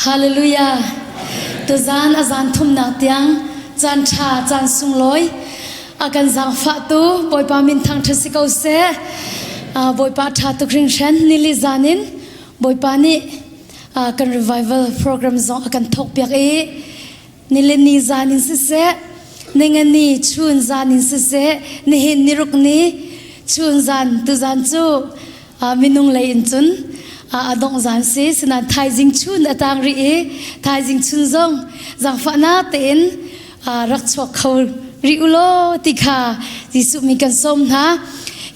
Hallelujah. Tuzan a zan thumnak tiang caan ṭha caan sunglawi a kan zaangfahtu Bawipa min thangṭhat si ko seh. Bawipa ṭha tuk hringhran nili zan in Bawipa nih kan revival program zong a kan thawkpiak i nilini zan in siseh ningani chun zan in siseh nihin niruk ni chun zan tuzan cu minung lei in cun a dongh zan si sinan thaizing chun a tang rih i thaizing chun zong zaangfahnak tein rak chuak kho rih u law ti kha Jesuh mi kan sawm hna.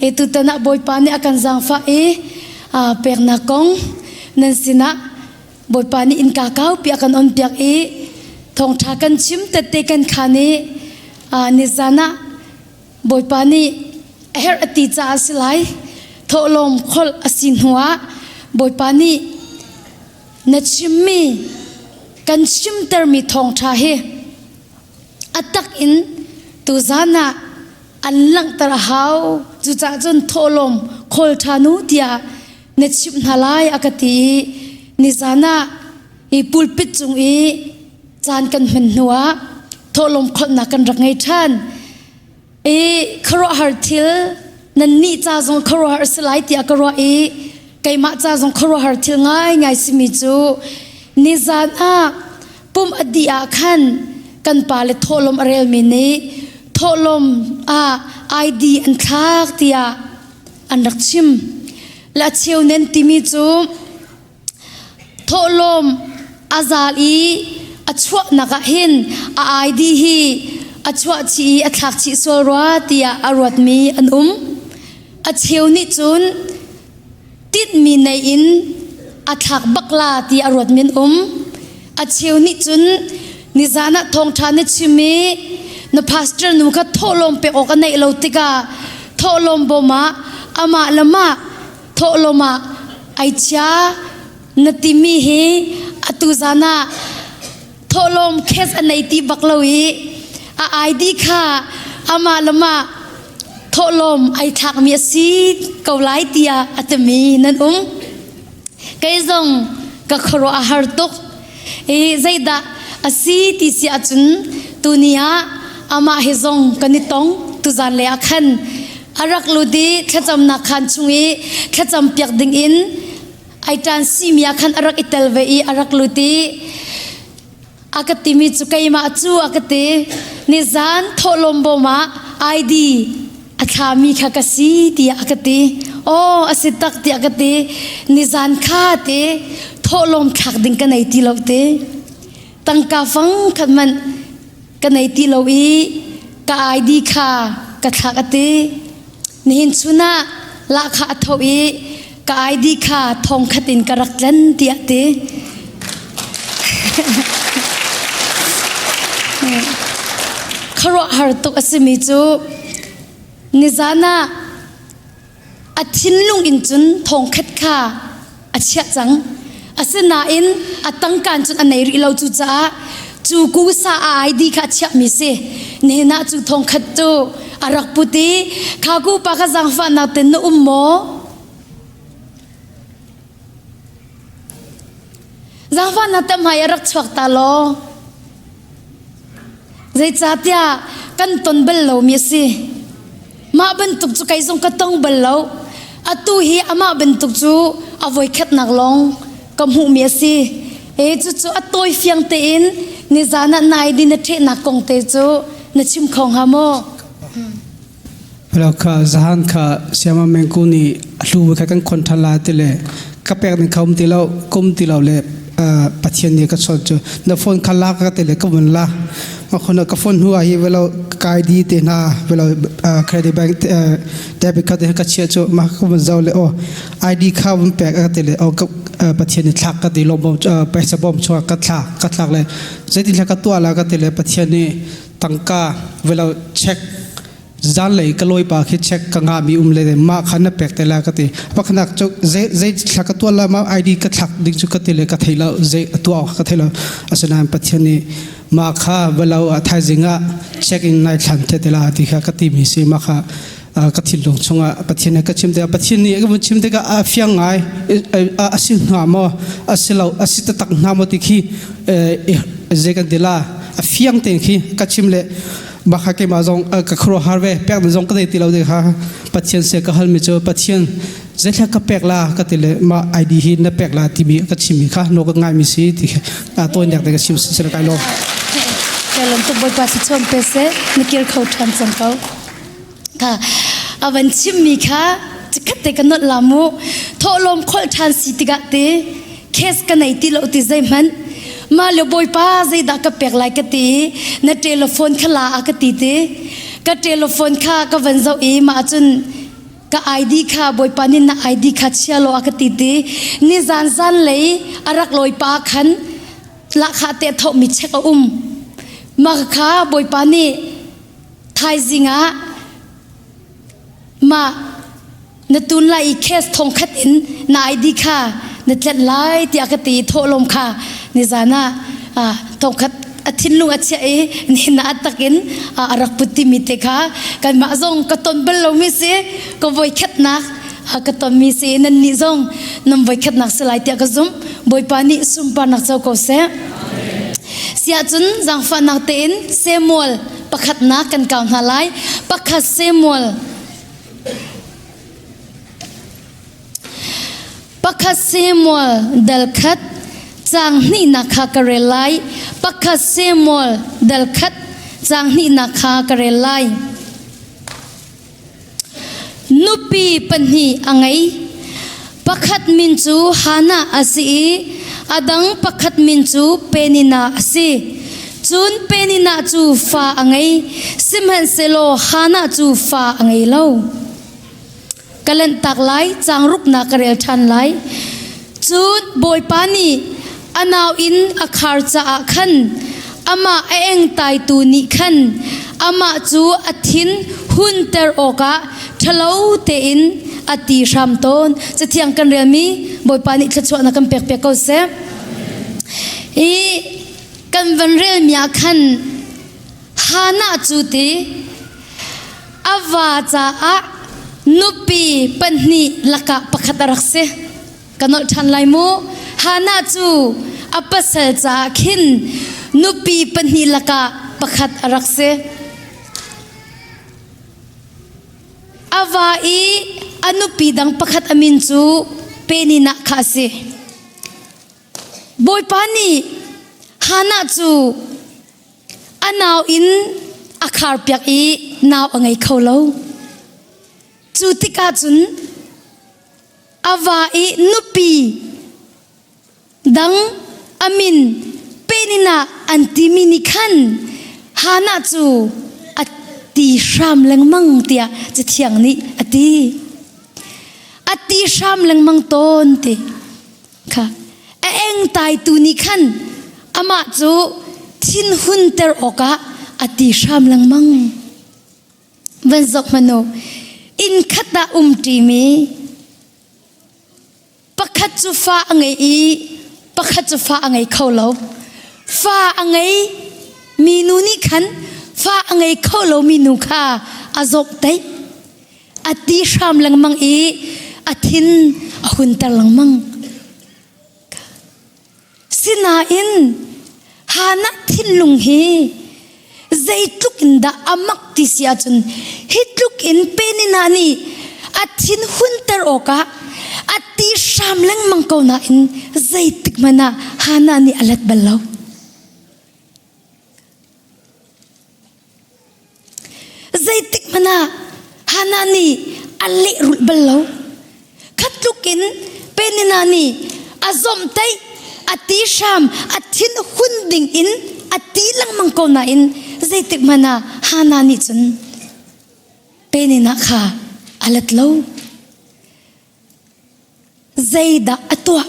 E tutan ah Bawipa nih a kan zaangfah i peknak kong nan sinah Bawipa nih innka kaupi a kan on piak i thawngṭha kan chim tette kan khan i nizan ah Bawipa nih a herh a ti caah a si lai. Thawhlawm kholh a si hnuah Bawipa nih na chimmi kan chimtermi thawngṭha hi a tak in tuzan ah an langhter a hau. Cucaah cun thawhlawm khawl ṭhan u tiah na chimh hna lai a ka ti i nizan ah i pulpit cung i caan kan hman hnuah thawhlawm kholhnak kan rak ngei ṭhan. I khuaruahhar thil nannih ca zong khuaruahhar a si lai tiah ka ruah i keimah ca zong khuaruahhar thil ngaingai simi cu nizan ah pum a dih ah khan kan pale thawhlawm a relmi nih thawhlawm ah ID an thlak tiah an rak chim. Le a cheu nen timi cu Thawhlawm a zal i a chuahnak ah hin a ID hi a chuah chih i a thlak chih sual rua tiah a ruatmi an um. A cheu nih cun tinhmi nei in a thlak bak la ti a ruatmi an um. A cheu nih cun nizan ah thawngṭha na chim i na pastor nu kha thawhlawm pek awk a neih lo tikah thawhlawm bawm ah amah le mah thawhlawm ah ai chia na timi hi atu zan ah thawhlawm cash a nei ti bak lo i a ID kha amah le mah thawhlawm ai thlakmi a si ko lai tiah a timi nan um. Kei zong ka khuaruah a har tuk. I zeidah a si ti si ahcun tuni ah amah he zong kan i tong tuzan le ah khan a rak lut i thlacamnak khaan chung i thlacam piak ding in ai ṭan simi ah khan a rak i tel ve i a rak lut i a ka timi cu keimah cu a ka ti nizan thawhlawm bawm ah ID a thlami kha ka si tiah a ka ti aw a si tak tiah ka ti nizan kha te thawhlawm thlak ding ka nei ti lo te tangka fang khat man ka nei ti lo i ka ID kha ka thlak a ti nihin chun ah lahkhah a tho i ka ID kha thong khat in ka rak tlen tiah ti khuaruahhar tuk a simi cu nizan ah a thinlung in cun thong khat kha a chiah cang. Asinain a tangkaan cun a nei rih lo cucaah cu kusa a ID kha a chiahmi si. Nihin ah cu thong khat cu a rak put i kha ku pa kha zaangfahnak ten na um maw? Zaangfahnak te hmai a rak chuak ta law. Zeicahtiah kan ton bal lomi a si. Mah bantuk cu kei zong ka tong bal lo. Atu hi amah bantuk cu a voikhatnak lawng ka hmuhmi a si. E cucu a tawi fiang tein nizan ah nai din na ṭhehnak kong te cu na chim kho hnga maw? Hello kha zahan kha siama mengku nih a hlu kha kan khon ṭhan la ti le ka pek ning kha um ti lo kum ti lo le Pathian nih ka chawnh cu na phone kha la ka ti le ka vun la ma khon ka phone hnu ah hi velo ka ID te hna velo credit bank debit card te ka chia cu ma ka vun zau le o ID kha vun pek ka ti le o Pathian nih thlak ka ti lo bom paisa bom chuak ka thlak ka thlak le zeitin thla ka tuah la ka ti le Pathian nih tangka velo check zanlei ka lawi pa khi check ka ngah mi um le mah kha na pek te la ka ti pakhanak cu zei zei thla ka tuah la ma ID ka thlak ding cu ka ti le ka thei lo zei tuah ka thei lo asinain Pathian nih mah kha velo a thaizing ah check in nai thlan te te la ti kha ka ti mi si mah kha. Ka thinlung chungah Pathian he ka chim tikah Pathian nih ka vun chim tikah a fiang ngai a si hnga maw a si lo a si taktak hnga maw ti khi zei kan ti la a fiang tein khi ka chim le baka keimah zong ka khuaruahhar ve pek ding zong ka nei ti lo ding kha Pathian se ka halmi cu Pathian zeithla ka pek la ka ti le mah ID hi na pek la timi ka chimmi kha no ka ngaimi si ti tawinak te ka chim si kai lo. Kalom tuk Bawipa si chom pe se na kir kho ṭhan cang ko. Kha a van chimmi kha chikkhat te ka nolh la mu. Thawhlawm kholh ṭhan si tikah te case ka nei ti lo ti zeihmanh mah le Bawipa zeidah ka pek lai ka ti na telephone kha la a ka ti ti ka telephone kha ka van zoh i mah cun ka ID kha Bawipa nih na ID kha chia law a ka ti ti nizan zan lei a rak lawi pa khan lahkhah te thohmi check a um mah kha Bawipa nih thaizing ah mah na tun lai i case thong khat in na ID kha na tlenh lai tiah ka ti thawhlawm kha nizan ah thong khat a thinlung a chiah i nihin ah takin a rak put timi te kha kanmah zong ka ton bal lomi si ka voikhatnak ka tonmi si nan nih zong nan voikhatnak si lai tiah ka zumh Bawipa nih sunparnak co ko seh siah cun zaangfahnak tein Samuel pakhatnak kan kau hna lai pakhat Samuel Pakhat Samuel dal khat caang hnihnak kha ka rel lai. Pakhat Samuel dal khat caang hnihnak kha ka rel lai. Nupi pahnih a ngei. Pakhat min cu Hannah a si i a dang pakhat min cu Peninnah a si. Cun Peninnah cu fa a ngei, sihmanhsehlaw Hannah cu fa a ngei lo. Ka lanhtak lai, caang ruknak ka rel ṭhan lai. Cun Bawipa nih a nau in a khar caah khan amah a engtaitu nih khan amah cu a thin hunter awkah ṭhalo tein a ti hram tawn. Cathiang kan relmi Bawipa nih thluachuahnak kan pekpiak ko seh. I kan van relmi ah khan Hannah cu ti a va caah nupi pahnih lakah pakhat a rak si. Ka nolh ṭhan lai mu. Hannah cu a pasal caah khin nupi pahnih lakah pakhat a rak si. A va i a nupi dang pakhat a min cu Peninnah kha a si. Bawipa nih Hannah cu a nau in a kharpiak i nau a ngei kho lo. Cu tikah cun a va i nupi dang a min Peninnah an timi nih khan Hannah cu a ti hram lengmang tiah Cathiang nih a ti. A ti hram lengmang tawn ti. Kha a engtaitu nih khan amah cu thinhunter awkah a ti hram lengmang. Van zoh hmanh u, inn khat ah umṭimi pakhat cu fa a ngei i pakhat cu fa a ngei kho lo. Fa a ngei mi nu nih khan fa a ngei kho lomi nu kha a zawmhtaih. A ti hram lengmang i a thin a hunter lengmang. Sinain Hannah thinlung hi zeitluk in dah a mak ti si ahcun hi tluk in Peninnah nih a thin hunter awkah a ti hram lengmang ko nain zeitik hmanh ah Hannah nih a let bal lo. Zeitik hmanh ah Hannah nih a lehrulh bal lo. Khat tluk in Peninnah nih a zawmhtaih, a ti hram, a thin hun ding in a ti lengmang ko nain zeitik hmanh ah Hannah nih cun Peninnah kha a let lo. Zeidah a tuah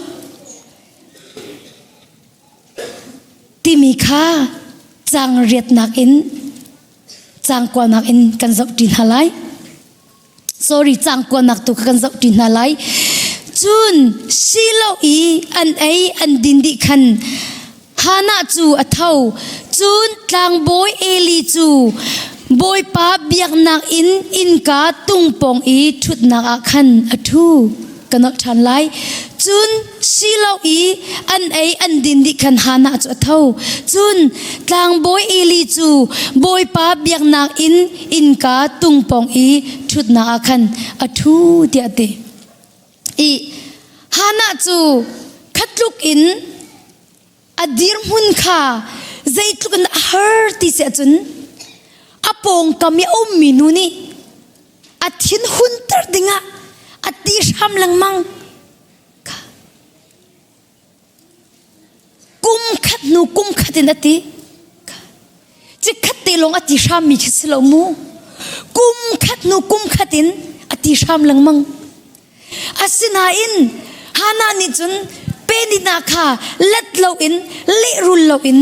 timi kha caang riatnak in caang kuanak in kan zohṭi hna lai. Sorry, caang kuanak tu kha kan zohṭi hna lai. Cun Shiloh i an ei an din dih khan Hannah cu a tho. Cun tlangbawi Eli cu Bawipa biaknak inn innka tungpawng i ṭhutnak ah khan a ṭhu. Ka nolh ṭhan lai. Cun Shiloh i an ei an din dih khan Hannah cu a tho. Cun tlangbawi Eli cu Bawipa biaknak inn innka tungpawng i ṭhutnak ah khan a ṭhu tiah a ti. I Hannah cu khatluk in a dirhmun kha zeitluk in a har ti si ahcun a pawngkam i a ummi nu nih a thin hunter dingah a ti hram lengmang kha kum khat hnu kum khat in a ti Chikkhat te lawng a ti hrammi khi si lo mu. Kum khat hnu kum khat in a ti hram lengmang. Asinain Hannah nih cun Penina kha let loin lehrul loin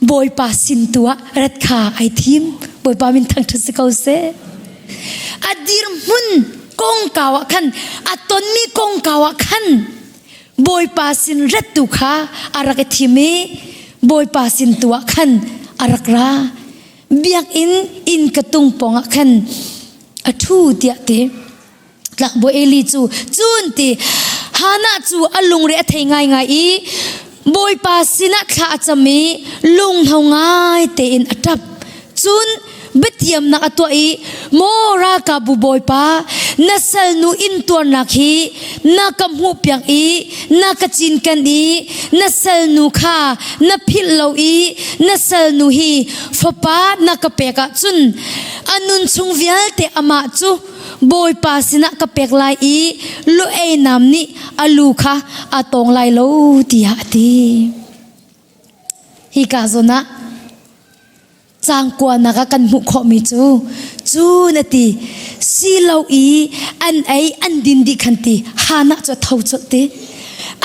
Bawipa sin tu ah rat kha ai thim. Bawipa min thangṭhat si ko seh. A dirhmun kongkau ah khan a tonmi kongkau ah khan Bawipa sin rat tu kha a rak i thim i Bawipa sin tu ah khan a rak ra. Biakinn inn ka tung pawng ah khan a ṭhu tiah ti. Tlangbawi Eli cu cun ti Hannah cu a lungre a thei ngaingai i Bawipa sinah thla a cam i lunghno ngai tein a ṭap. Cun biatiamnak a tuah i maw ralkapbu bawipa na salnu intuarnak hi na ka hmuhpiak i na ka cinken i na salnu kha na philh lo i na salnu hi fapa na ka pek ahcun a nun chung vialte amah cu bawipa sinah ka pek lai i lu ei nam nih a lu kha a tawng lai lo tiah a ti. Hika zawn ah Cangkuanak ah kan hmuh khawhmi cu cu na ti si lo i an ei an din dih khan ti Hannah cu a tho colh ti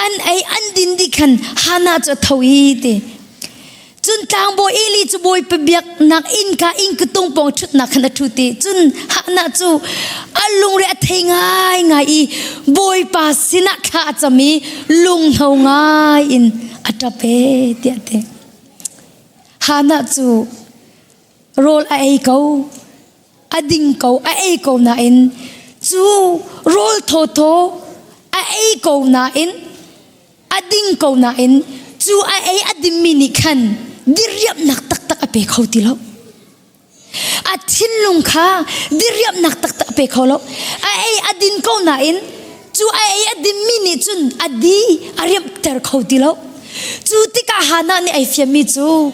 an ei an din dih khan Hannah cu a tho i ti cun tlangbawi Eli cu Bawipa biaknak innka inn tung pawng ṭhutnak khan a ṭhu ti cun Hannah cu a lungre a thei ngaingai i Bawipa sinah thla a cam i lunghno ngai in a ṭap e tiah ti Hannah cu rawl a ei ko, a ding ko, a ei ko nain cu rawl thawthaw a ei ko nain a ding ko nain cu a ei a dinmi nih khan diriamhnak taktak a pe kho ti lo. A thinlung kha diriamhnak taktak a pe kho lo. A ei a din ko nain cu a ei a dinmi nih cun a di a riamhter kho ti lo. Cu tikah Hannah nih ai fiammi cu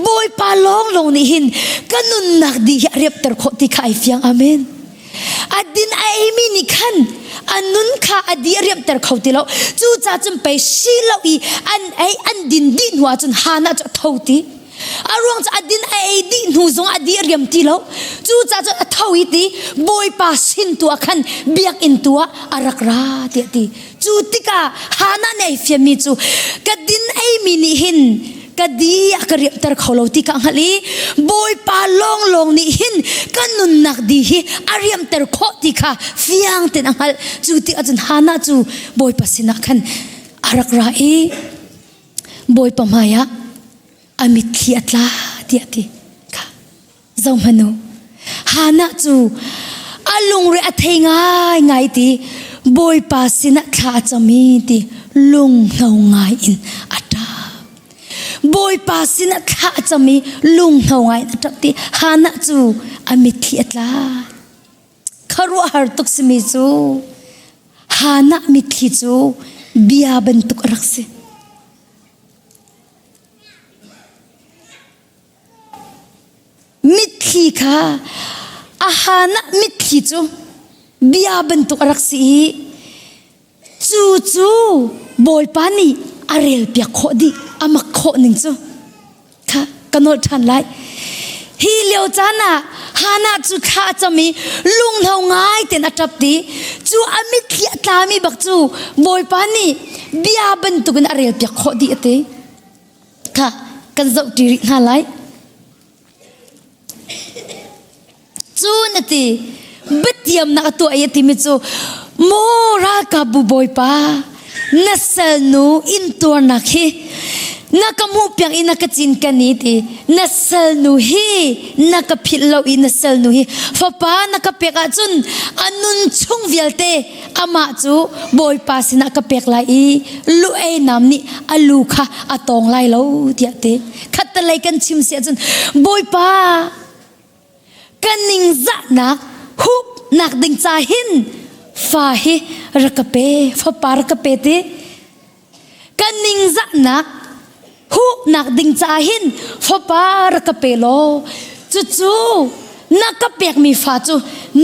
Bawipa lawnglawng nih hin ka nunnak di hi a riamhter khawh ti kha ai fiang. Amen. A din a eimi nih khan a nun kha a di a riamhter kho ti lo. Cucaah cun pei si lo i an ei an din dih hnu ah cun Hannah cu a tho ti. A ruang cu a din a ei dih hnu zong a di a riam ti lo. Cucaah cun a tho i ti Bawipa sin tu ah khan biakinn tu ah a rak ra tiah a ti. Cu tikah Hannah nih ai fiammi cu ka din eimi nih hin ka di a ka riamter kho lo ti ka hngalh i Bawipa lawnglawng nih hin ka nunnak di hi a riamter khawh ti kha fiang tein a hngalh. Cu tikah cun Hannah cu Bawipa sinah khan a rak ra i Bawipa hmaiah a mitthli a tla tiah a ti. Kha zohhmanh u. Hannah cu a lungre a thei ngaingai ti Bawipa sinah thla a cam i ti lunghno ngai in a ṭap. Bawipa sinah thla a cam i lunghno ngai in a ṭap ti Hannah cu a mitthli a tla. Khuaruahhar tuk simi cu Hannah mitthli cu bia bantuk a rak si. Mitthli kha a Hannah mitthli cu bia bantuk a rak si i cu cu Bawipa nih a relpiak khawh dih a mak khawh ning cu kha ka nolh ṭhan lai. Hi lio caan ah Hannah cu thla a cam i lunghno ngai tein a ṭap ti cu a mitthli a tlami bak cu Bawipa nih bia bantukin a relpiak khawh dih a ti. Kha kan zohṭi rih hna lai. Cu na ti biatiamnak a tuah i a timi cu maw ralkapbu bawipa na salnu intuarnak hi. Na ka hmuh piak i na ka cinken i ti na salnu hi na ka philh lo i na salnu hi fapa na ka pek ahcun a nun chung vialte amah cu Bawipa sinah ka pek lai i lu ei nam nih a lu kha a tawng lai lo tiah ti. Khattelei kan chim si ahcun Bawipa ka ningzahnak hupnak ding ca hin fa hi rak ka pe fapa rak ka pe ti ka ningzahnak huhnak ding caah hin fapa rak ka pe law cucu na ka pekmi fa cu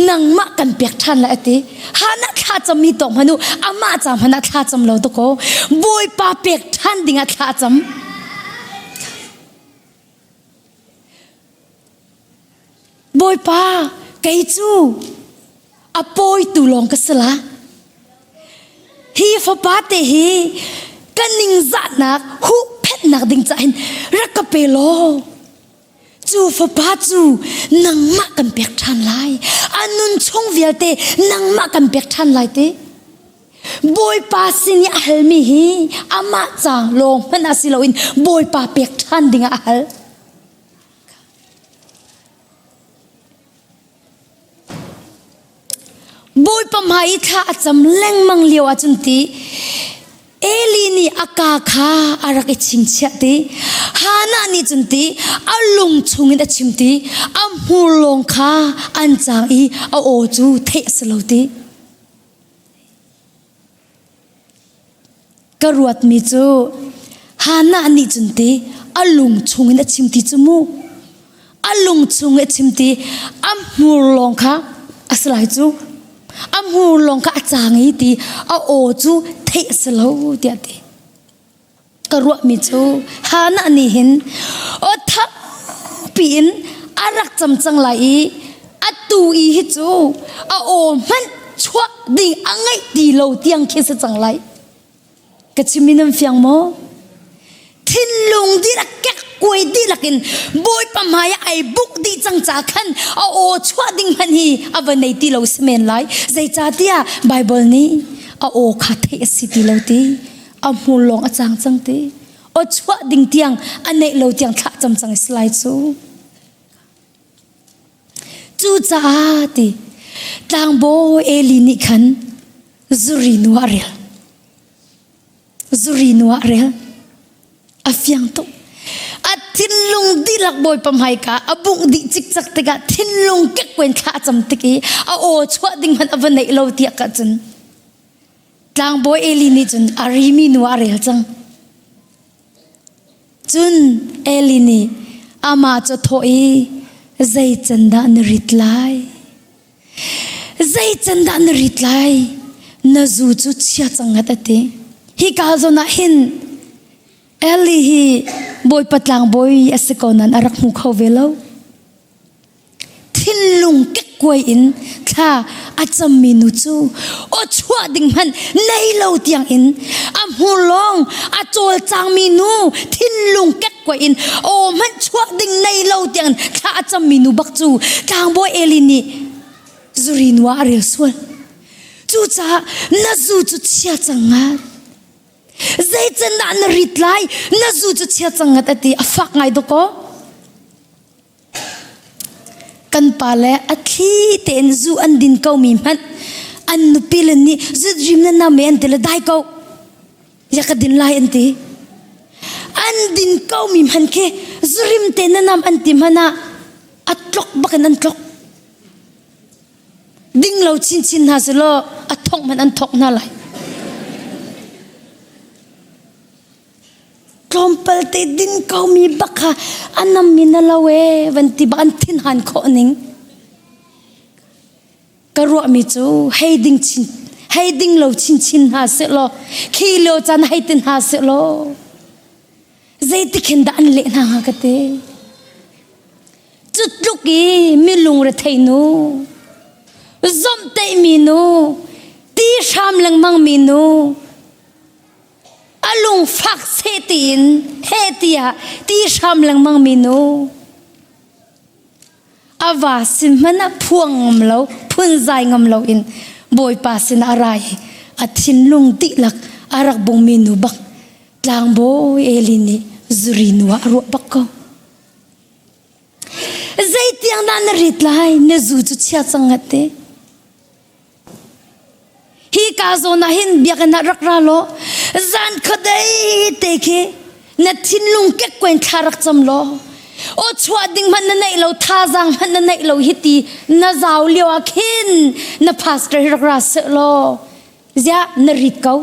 nangmah kan pek ṭhan lai a ti. Hana thla cammi tawk hmanh u amah ca hmanh ah thla cam lo dakaw Bawipa pek ṭhan dingah thla a cam. Bawipa kei cu a pawitu lawng ka si la. Hi fapa te hi ka ningzahnak huhphenhnak ding cah hin rak ka pe law cu fapa cu nangmah kan pek ṭhan lai. A nun chung vialte nangmah kan pek ṭhan lai te. Bawipa sin i a halmi hi amah ca lawng hmanh ah si loin Bawipa pek ṭhan dingah a hal. Bawipa hmai i thla a cam lengmang lio ahcun ti Eli nih a kaa kha a rak i chingchiah ti Hannah nih cun ti a lung chungin a chim ti a hmur lawng kha an cang i a aw cu theih a si lo ti. Ka ruatmi cu Hannah nih cun ti a lung chungin a chim ti cu mu. A lung chung i a chim ti a hmur lawng kha a si lai cu. A hmur lawng kha a cang i ti a aw cu theih a si lo tiah a ti. Ka ruahmi cu Hannah nih hin aw thangpi in a rak cam cang lai i atu i hi cu a aw hmanh chuah ding a ngeih ti lo tiang khi si cang lai. Ka chimmi nan fiang maw? Thinlung dihlak kekkuai dihlak in Bawipa hmai ah ai buk dih cang ca khan a aw chuah ding hmanh hi a va nei ti lo si men lai. Zeicahtiah Baibal nih a aw kha theih a si ti lo ti. A hmur lawng a cang cang ti. Aw chuah ding tiang a neih lo tiang thlah cam cang i lai cu. Cucaah ti tlangbawi Eli nih khan zuri nu ah a rel. Zuri nu ah a rel. A fiang tuk. A thinlung dihlak Bawipa hmaika a bungh dih cikcak tikah thinlung kekkuan thla a cam tik i a aw chuah ding hmanh a va neih lo tiah ka cun tlangbawi Eli nih cun a rimi nu ah a rel cang. Cun Eli nih amah cu a thawh i, Zei can dah na rit lai? Zei can dah na rit lai? Na zu cu chia cang ngat a ti. Hika zawn ah hin Eli hi Bawipa tlangbawi a si ko nain a rak hmu kho ve lo. Thinlung kekkuai in thla a cammi nu cu aw chuah ding hmanh nei lo tiang in a hmur lawng a cawlcangmi nu thinlung kekkuai in aw hmanh chuah ding nei lo tiang in thla a cammi nu bak cu tlangbawi Eli nih zuri nu ah a rel sual. Cucaah na zu cu chia cang ngat. Zeicandah na rit lai? Na zu cu chia cang ngat a ti. A fak ngai dawkaw. Kan pale a thli tein zu an din komi hmanh an nupi le nih zut rim na nam an ti le dai ko ya ka din lai an ti. An din komi hmanh khi zurim te na nam an ti hmanh ah a tlok bak in an tlok. Ding lo chinchin hna selaw a thok hmanh an thok hna lai. Tlawmpal te din komi bak kha a nammi na lo ee van ti bak an thinhan khawh ning. Ka ruahmi cu hei ding chin hei ding lo chinchin hna sehlaw khi lio caan hei ti hna sehlaw zeitik hin dah an leh hna hnga ka ti. Cu tluk i mi lungrethei nu, zomhtaihmi nu, ti hram lengmang mi nu, a lungfak seh tiin heh tiah ti hram lengmang mi nu a va sin hmanh ah phuang ngam lo phunzai ngam lo in bawipa sin ah a ra i a thinlung dihlak a rak bungmi nu bak tlangbawi Eli nih Zuri nu ah a ruah bak ko. Zeitiang dah na rit lai? Na zu cu chia cang ngat te. Hi ka zawn ah hin biakinn ah rak ra law zan khuadei te khi na thinlung kekkuain thla rak cam law aw chuah ding hmanh na neih lo thazaang hmanh na neih lo hi ti na zau lio ah khin na pastor hi rak ra seh law ziah na rit ko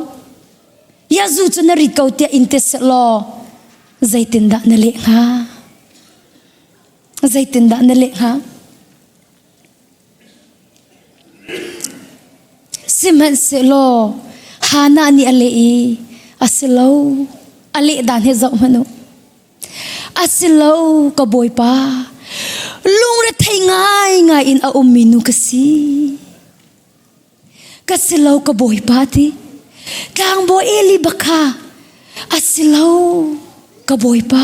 ya zu cu na rit ko tiah in ti seh law zeitindah na leh hnga zeitindah na leh hnga Sihmanhsehlaw Hannah nih a leh i, A si lo, a leh dan hi zoh hmanh u. A si lo, ka bawipa, lungrethei ngaingai in a ummi nu ka si. Ka si lo, ka bawipa ti. Tlangbawi Eli bak kha a si lo, ka bawipa.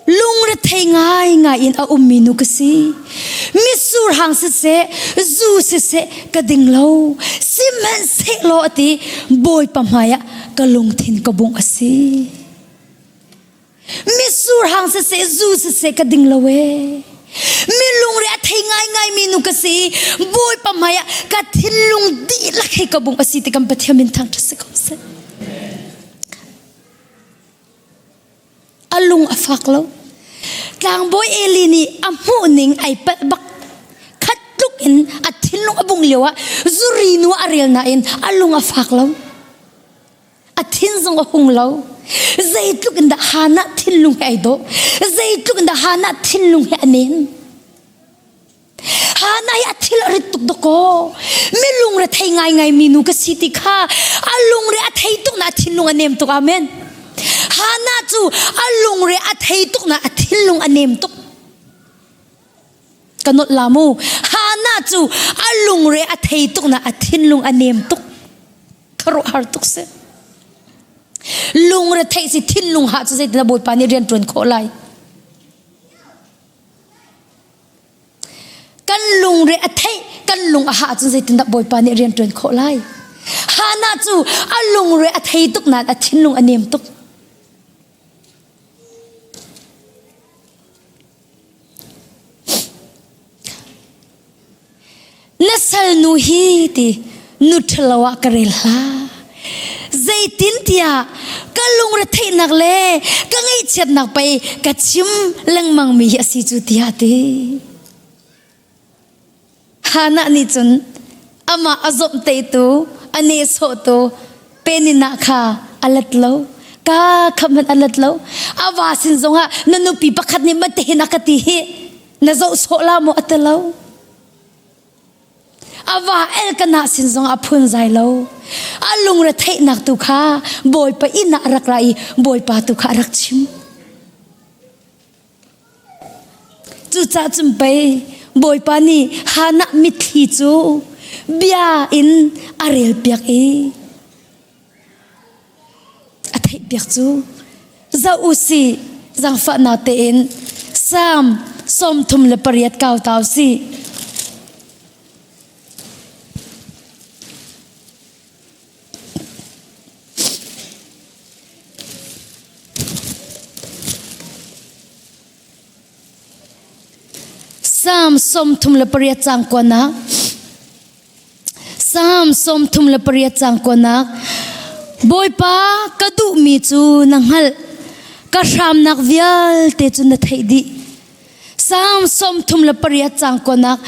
Lungrethei ngaingai in a ummi nu ka si. Mitsur hang siseh, zu siseh ka ding lo. Sihmanhsehlaw a ti, Bawipa hmaiah ka lungthin ka bungh a si. Mitsur hang siseh, zu siseh ka ding lo ee. Mi lungre a thei ngaingai mi nu ka si. Bawipa hmaiah ka thinlung dihlak he ka bungh a si ti kan Pathian min thangṭhat si ko seh. A lung a fak lo. Tlangbawi Eli nih a hmuh ning ai palh bak. Khat tluk in a thinlung a bungh lio ah zuri nu a rel nain a lung a fak lo. A thin zong a hung lo. Zeitluk in dah Hannah thinlung he ai dawh. Zeitluk in dah Hannah thinlung he a nem. Hannah hi a thil a rit tuk dakaw. Mi lungre thei ngaingai mi nu ka si ti kha a lungre a thei tuk na a thinlung a nem tuk. Amen. Hannah cu a lungre a thei tuk na a thinlung a nem tuk. Ka nolh la mu. Hannah cu a lungre a thei tuk na a thinlung a nem tuk. Khuaruahhar tuk si. Lungre theih si thinlung ha cu zeitin Bawipa nih rian ṭuan khawh lai. Kan lungre a theih, kan lung a hah cun zeitindah Bawipa nih rian ṭuan khawh lai? Hannah cu a lungre a thei tuk nain a thinlung a nem tuk. Na salnu hi ti nu ṭhalo ah ka rel hlah. Zeitintiah ka lungretheihnak le ka ngaihchiatnak pei ka chim lengmangmi hi a si cu tiah a ti. Hannah nih cun amah a zomhtaihtu, a nehsawhtu Peninnah kha a let lo. Ka kha hmanh a let lo. A va sin zongah na nupi pakhat nih matihin a ka ti hi na zoh sawh la maw a ti lo. A va Elkanah sin zongah a phun zai lo. A lungre theihnak tu kha Bawipa inn ah a rak ra i Bawipa tu kha a rak chim. Cucaah cun pei Bawipa nih Hannah mitthli cu bia in a relpiak i a theihpiak cu zoh u sih zaangfahnak tein Salm 38 kau ta u sih. Salm 38 cang kuanak Salm 38 cang kuanak Bawipa ka duhmi cu na hngalh ka hramnak vialte cu na theih dih Salm 38 cang kuanak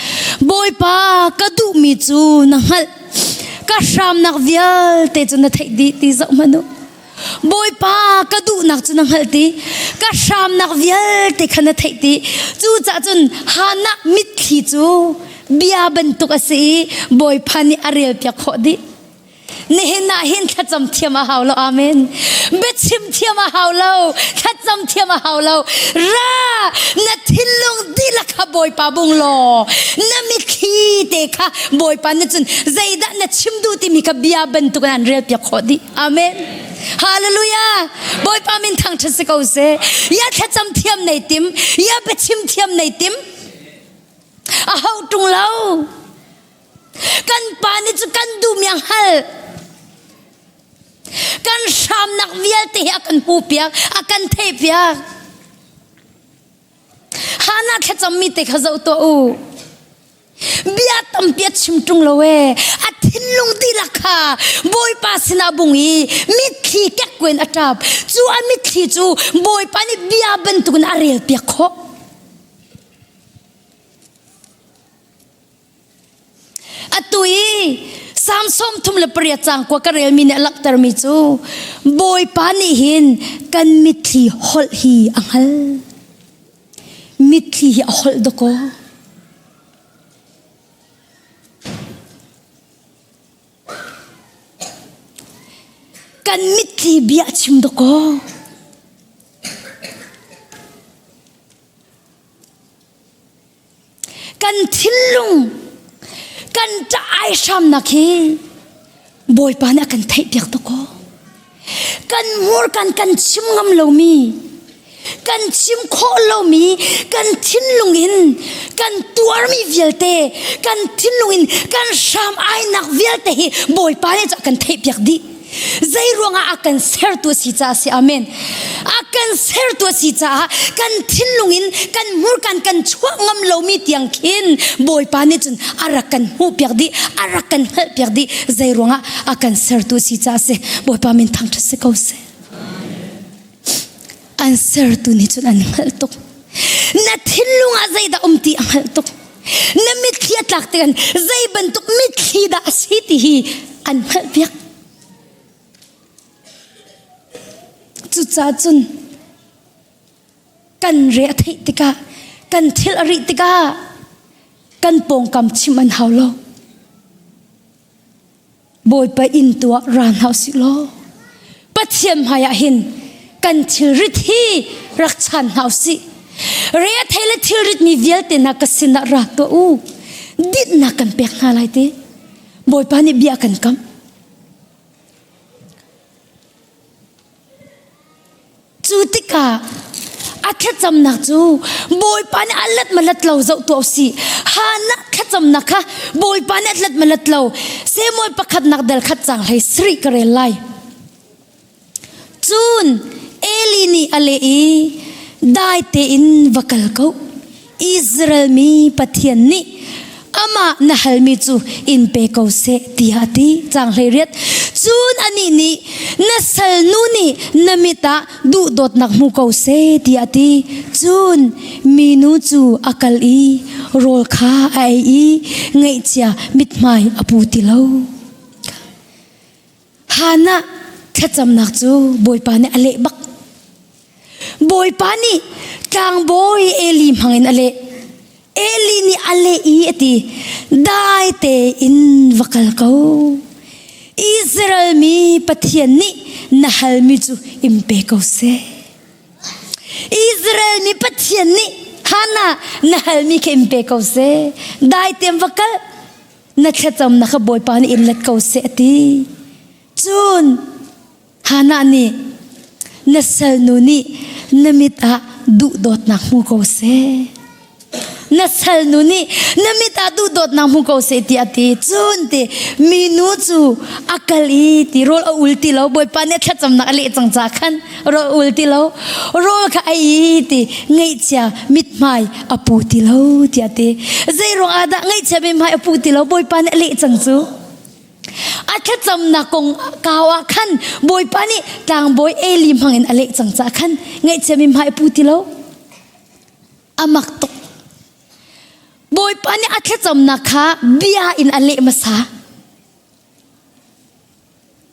Bawipa ka duhmi cu na hngalh ka hramnak vialte cu na theih dih ti zoh hmanh u Bawipa ka duhnak cu na hngalh ti ka hramnak vialte kha na theih ti cucaah cun Hannah mitthli cu bia bantuk a si i Bawipa nih a relpiak khawh dih Nihin ah hin thlacam thiam a hau lo. Amen. Biachim thiam a hau lo. Thlacam thiam a hau lo. Ra na thinlung dihlak kha Bawipa bung law na mitthli te kha Bawipa na cun zeidah na chim duh timi kha bia bantuk in an rel piak khawh dih. Amen. Hallelujah. Bawipa min thangṭhat si ko seh. Ya thlacam thiam nei tim, ya biachim thiam nei tim. A hau ṭung lo. Kan pa nih cu kan duhmi a hngalh. Kan hramnak vialte hi a kan hmuhpiak, a kan theihpiak. Hana thlacammi te kha zoh tuah u. Bia tampi a chim ṭung lo ee. A thinlung dihlak kha Bawipa sinah bung i mitthli kekkuen a ṭap. Cu a mitthli cu Bawipa nih bia bantukin a relpiak khawh. Atu i Salm 38 caang kua ka relmi nih a langhtermi cu Bawipa nih hin kan mitthli holh hi a hngal. Mitthli hi a holh dakaw. Kan mitthli bia a chim dakaw. Kan thinlung kan ṭah ai hramnak hi Bawipa nih a kan theihpiak tuk aw. Kan hmurkan kan chim ngam lomi, kan chim khawh lomi, kan thinlung in kan tuarmi vialte, kan thinlung in kan hram ainak vialte hi Bawipa nih cu a kan theihpiak dih. Zei ruangah a kan sertu a si caah a si. Amen. A kan sertu a si caah kan thinlung in kan hmurkan kan chuah ngam lomi tiang khin Bawipa nih cun a rak kan hmuhpiak dih, a rak kan hngalhpiak dih. Zei ruangah a kan sertu a si caah a si. Bawipa min thangṭhat si ko seh. An sertu nih cun an hngalh tuk. Na thinlung ah zeidah um ti a hngalh tuk. Na mitthli a tlak tikhan zei bantuk mitthli dah a si ti hi an hngalhpiak. Cucaah cun kan re a theih tikah kan thil a rih tikah kan pawngkam chim an hau lo. Bawipa inn tu ah ra hna usih law Pathian hmai ah hin kan thilrit hi rak chan hna usih. Re a thei le thilrit mi vialte hna ka sinah ra tuah u. Dinhnak kan pek hna lai ti. Bawipa nih bia kan kam. Cu tikah a thlacamnak cu Bawipa nih a lat ma lat lo zoh tuah usih. Hannah thlacamnak kha Bawipa nih a lat ma lat lo Samuel pakhatnak del khat cang hlei sarih ka rel lai. Cun Eli nih a leh i dai tein va kal ko. Israel mi Pathian nih amah na halmi cu in pe ko seh tiah a ti. Caang 18. Cun anih nih na salnu nih na mit ah duhdawtnak hmu ko seh tiah a ti. Cun minu cu a kal i rawl kha a ei i ngaihchia mithmai a pu ti lo. Hannah thlacamnak cu Bawipa nih a leh bak. Bawipa nih tlangbawi Eli hmangin a leh. Eli nih a leh i a ti, dai tein va kal ko. Israel mi Pathian nih na halmi cu in pe ko seh. Israel mi Pathian nih Hannah na halmi kha in pe ko seh. Dai tein va kal. Na thlacamnak kha Bawipa nih in let ko seh a ti. Cun Hannah nih na salnu nih na mit ah duhdawtnak hmu ko seh. Na salnu nih na mit ah duhdawtnak hmu ko seh tiah a ti. Cun ti minu cu a kal i ti rawl a ul ti lo Bawipa nih thlacamnak a leh cang ca khan rawl a ul ti lo rawl kha a ei ti ngaihchia mithmai a pu ti lo tiah a ti. Zei ruang ah dah ngaihchia mithmai a pu ti lo Bawipa nih a leh cang cu. A thlacamnak kong kau ah khan Bawipa nih tlangbawi Eli hmangin a leh cang caah khan ngaihchia mithmai a pu ti lo. A mak tuk. Bawipa nih a thlacamnak kha bia in a leh hmasa.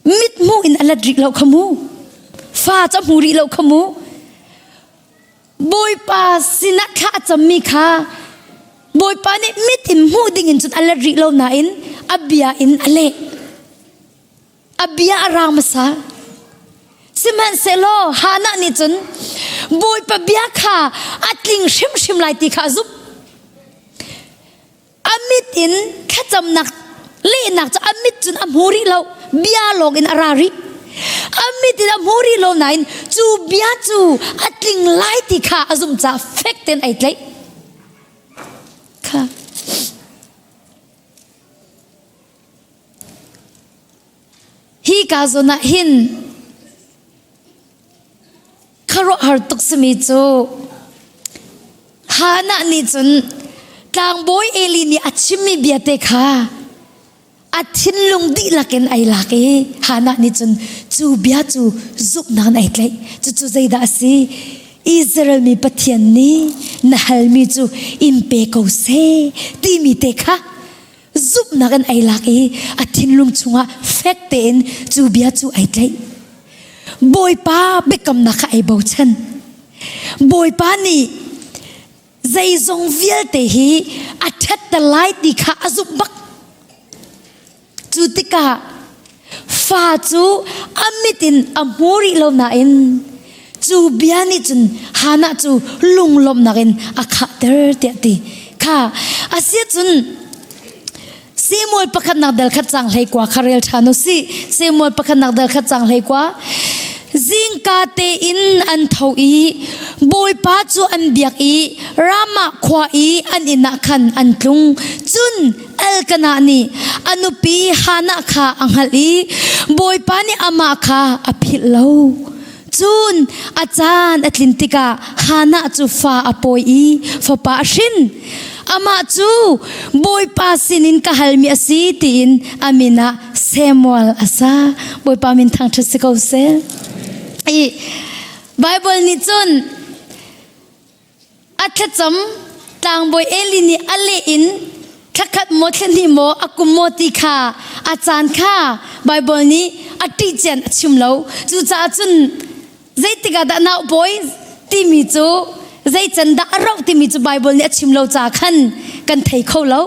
Mithmuh in a let rih lo kha mu. Fa cu a hmu rih lo kha mu. Bawipa sinah thla a cammi kha Bawipa nih mit in hmuh ding in cun a let rih lo nain a bia in a leh. A bia a rang hmasa. Sihmanhsehlaw Hannah nih cun Bawipa bia kha a tling hrimhrim lai ti kha a zumh. A mit in thlacamnak lehnak cu a mit cun a hmu rih lo, bia lawng in a ra rih. A mit in a hmu rih lo nain cu bia cu a tling lai ti kha a zumh caah fek tein ai tlaih. Kha. Hi ka zawn ah hin khuaruahhar tuk simi cu Hannah nih cun tlangbawi Eli nih a chimmi bia te kha a thinlung dihlak in ai lak i Hannah nih cun cu bia cu zumhnak in ai tlaih. Cucu zeidah a si? Israel mi Pathian nih na halmi cu in pe ko seh timi te kha zumhnak in ai lak i a thinlung chungah fek tein cu bia cu ai tlaih. Bawipa biakamnak kha ai bochan. Bawipa nih zeizong vialte hi a ṭhatter lai ti kha a zumh bak. Cu tikah fa cu a mit in a hmu rih lo nain cu bia nih cun Hannah cu lunglawmhnak in a khahter tiah ti. Kha asiahcun Samuel pakhatnak dal khat cang hlei kua kha rel ṭhan u sih. Samuel pakhatnak dal khat cang hlei kua. Zingka tein an tho i Bawipa cu an biak i Ramah khua i an inn ah khan an tlung. Cun Elkanah nih a nupi Hannah kha a hngalh i Bawipa nih amah kha a philh lo. Cun a caan a tlin tikah Hannah cu fa a pawi i fapa a hrin. Amah cu Bawipa sinin ka halmi a si tiin a min ah Samuel a sa. Bawipa min thangṭhat si ko seh. I Bible nih cun A thlacam tlangbawi Eli nih a leh in thlakhat maw thlahnih maw a kum maw ti kha a caan kha Baibal nih a ṭih cian a chim lo. Cucaah cun zeitik ah dah nau pawi timi cu zei can dah a rauh timi cu Baibal nih a chim lo ca khan kan thei kho lo.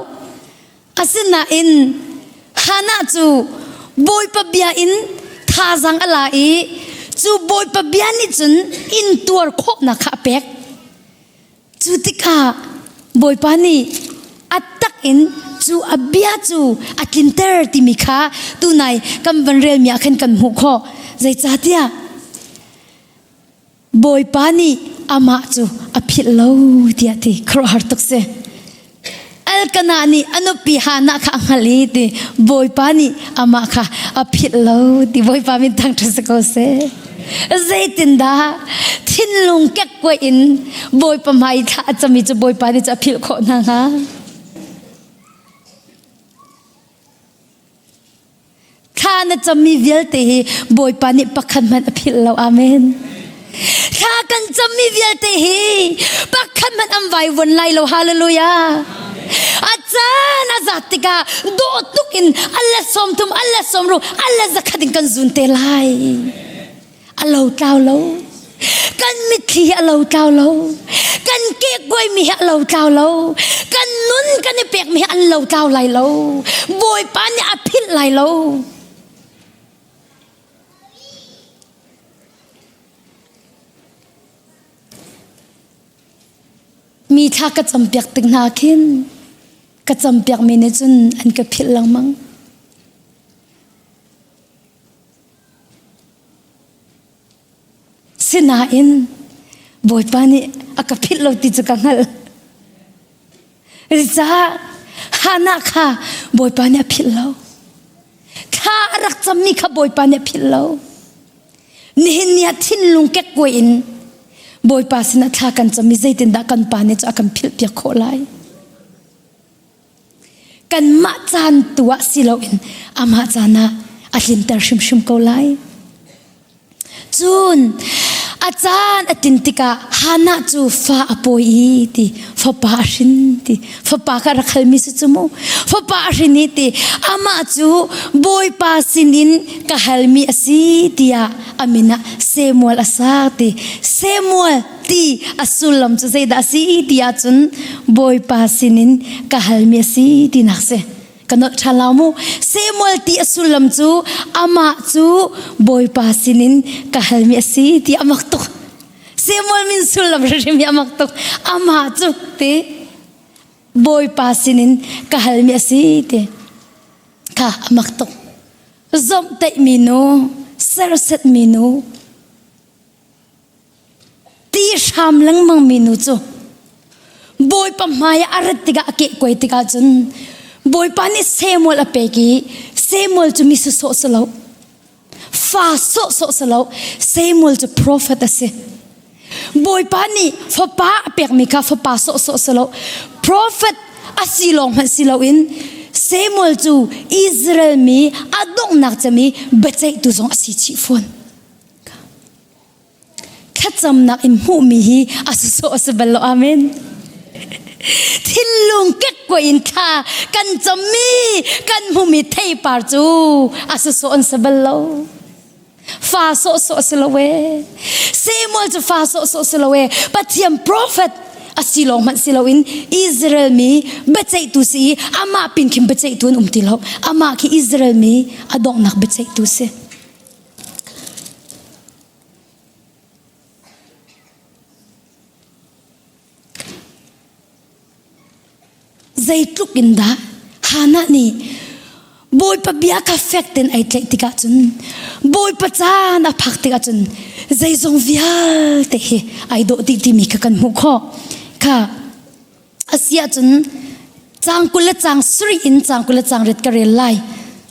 Asinain Hannah cu Bawipa bia in thazaang a la i cu Bawipa bia nih cun intuar khawhnak kha a pek. Cu tikah Bawipa nih a tak in cu a bia cu a tlinter timi kha tunai kan van relmi ah khan kan hmuh khawh. Zeicahtiah Bawipa nih amah cu a philh lo tiah ti khuaruahhar tuk si. Elkanah nih a nupi Hannah kha a hngalh i ti Bawipa nih amah kha a philh lo ti Bawipa min thangṭhat si ko seh. Zeitindah thinlung kekkuai in Bawipa hmai thla a cami cu Bawipa nih cu a philh khawh hna hnga? Thla na cammi vialte hi Bawipa nih pakhat hmanh a philh lo. Amen. Thla kan cammi vialte hi pakhat hmanh an vaivuan lai lo. Hallelujah. A caan a zat tikah dawh tuk in a let 30, a let 60, a let 100 in kan zun te lai. A lo tlau lo. Kan mitthli hi a lo tlau lo. Kan kekkuaimi hi a lo tlau lo. Kan nun kan i pekmi hi an lo tlau lai lo. Bawipa nih a philh lai lo. Mi thla ka campiak tik hna khin ka campiakmi nih cun an ka philh lengmang. Sinain Bawipa nih a ka philh lo ti cu ka hngalh. Caah Hannah kha Bawipa nih a philh lo. Thla a rak cammi kha Bawipa nih a philh lo. Nihin ni ah thinlung kekkuai in Bawipa sinah thla kan cam i zeitindah kan pa nih cu a kan philhpiak khawh lai. Kanmah caan tu ah si loin amah caan ah a tlinter hrimhrim ko lai. Cun a caan a tin tikah Hannah cu fa a pawi i ti fapa a hrin ti fapa kha rak halmi si cu mu fapa a hrin i ti amah cu Bawipa sinin ka halmi a si tiah a min ah Samuel a sak ti Samuel ti a sullam cu zeidah a si ti ahcun Bawipa sinin ka halmi a si tinak si ka nolh ṭhan lo mu Samuel ti a sullam cu amah cu Bawipa sinin ka halmi a si ti a mak tuk Samuel min sullam hrimhrim hi a mak tuk amah cu ti Bawipa sinin ka halmi a si ti kha a mak tuk zomhtaihmi nu sersetmi nu Ti hram lengmang mi nu cu Bawipa hmai ah a rat tikah a kehkuai tikah cun Bawipa nih Samuel a pek i Samuel cu mi sawsawh si lo. Fa sawhsawh si lo. Samuel cu prophet a si. Bawipa nih fapa a pekmi kha fapa sawhsawh si lo. Prophet a si lawng hmanh si loin Samuel cu Israel mi a donghnak cem i biaceihtu zong a si chih fawn. Thlacamnak in hmuhmi hi a sawsawh a si bal lo. Amen. Thinlung kekkuai in thla kan cammi kan hmuhmi theipar cu a sawsawh an si bal lo. Fa sawhsawh a si lo ee. Samuel cu fa sawhsawh si lo ee. Pathian prophet a si lawng hmanh si loin Israel mi biaceihtu si i amah pin khin biaceihtu an um ti lo. Amah khi Israel mi a donghnak biaceihtu si. Zeitluk in dah Hannah nih Bawipa bia kha fek tein ai tlaih tikah cun Bawipa caan a phak tikah cun zeizong vialte hi ai dawh dih timi kha kan hmuh khawh. Kha a si ahcun caang 20 le caang sarih in caang 20 le caang riat ka rel lai.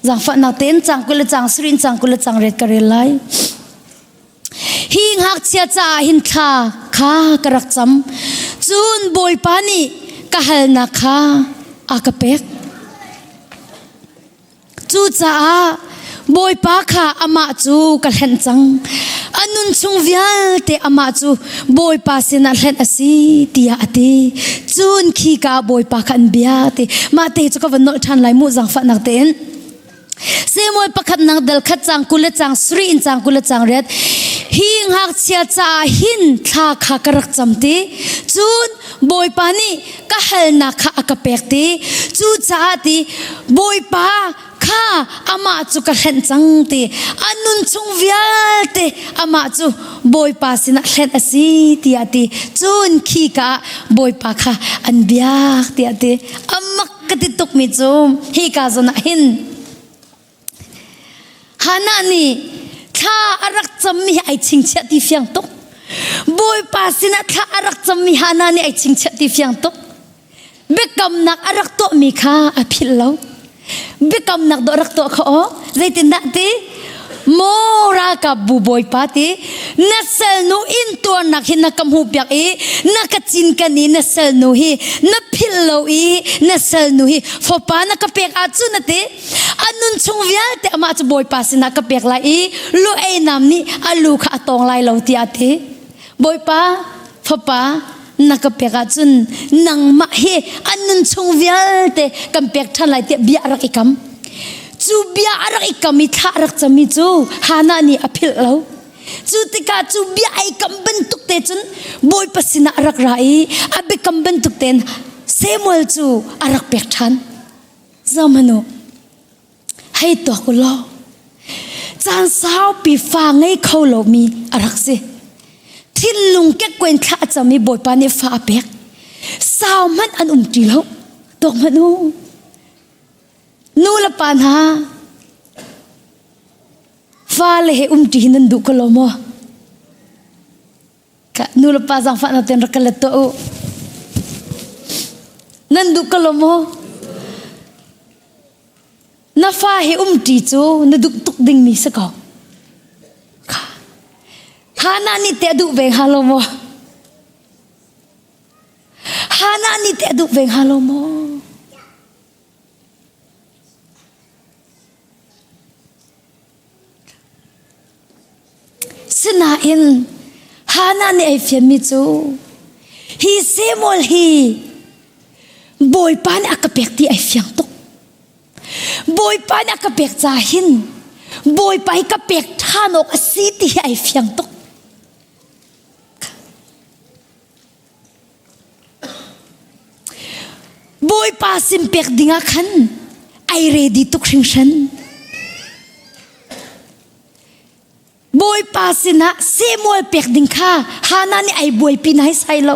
Zaangfahnak tein caang 20 le caang sarih in caang 20 le caang riat ka rel lai. Hi ngakchia caah hin thla kha ka rak cam. Cun Bawipa nih ka halnak kha a ka pek. Cucaah Bawipa kha amah cu ka hlenh cang. A nun chung vialte amah cu Bawipa sinah hlenh a si tiah a ti. Cun khika Bawipa kha an bia ti. Mah te cu ka van nolh ṭhan lai mu zaangfahnak tein. Samuel pakhat nang dal khat cang 20 le cang sarih in cang 20 le cang riat hi ngakchia caah hin thla kha ka rak cam ti cun Bawipa nih ka halnak kha a ka pek ti cucaah ti Bawipa kha amah cu ka hlenh cang ti a nun chung vialte amah cu Bawipa sinah hlenh a si tiah ti cun khi ka ah Bawipa kha an biak tiah ti amak ka ti tukmi cu hika zawn ah hin Hannah nih thla a rak cammi hi ai chingchiah ti fiang tuk. Bawipa sinah thla a rak cammi Hannah nih ai chingchiah ti fiang tuk. Biakamnak a rak tuahmi kha a philh lo. Biakamnak dawh rak tuah kha aw. Zeitindah ti? Maw ralkap bu bawipa ti na salnu intuarnak hi na ka hmuhpiak i na ka cinken i na salnu hi na philh lo i na salnu hi fapa na ka pek ahcun na ti a nun chung vialte amah cu bawipa sinah ka pek lai i lu ei nam nih a lu kha a tawng lai lo tiah a ti bawipa fapa na ka pek ahcun nangmah hi an nun chung vialte kan pek ṭhan lai tiah bia a rak i kam. Cu bia a rak i kam i thla a rak cami cu Hannah nih a philh lo. Cu tikah cu bia ai kam bantuk te cun Bawipa sinah a rak ra i a biakam bantuk tein Samuel cu a rak pek ṭhan. Zohhmanh u. Hei tuak u law caan saupi fa ngei kho lomi a rak si. Thinlung kekkuai in thla a cam i Bawipa nih fa a pek. Sau hmanh an um ti lo. Tuak hmanh u. Nu le pa hna fale he um ṭi hi nan duh ko lo maw? Nu le pa zaangfahnak tein rak ka let tuah u. Nan duh ko lo maw? Na fa he umṭi cu na duh tuk dingmi si ko. Hannah nih teh a duh ve hnga lo maw? Hannah nih teh a duh ve hnga lo maw? Sinain Hannah nih ai fianmi cu hi Samuel hi Bawipa nih a ka pek ti ai fiang tuk. Bawipa nih a ka pek ca hin Bawipa hi ka pek ṭhan awk a si ti hi ai fiang tuk. Bawipa sin pek dingah khan ai ready tuk hringhran. Bawipa sinah Samuel pek ding kha Hannah nih ai buaipi nai sai lo.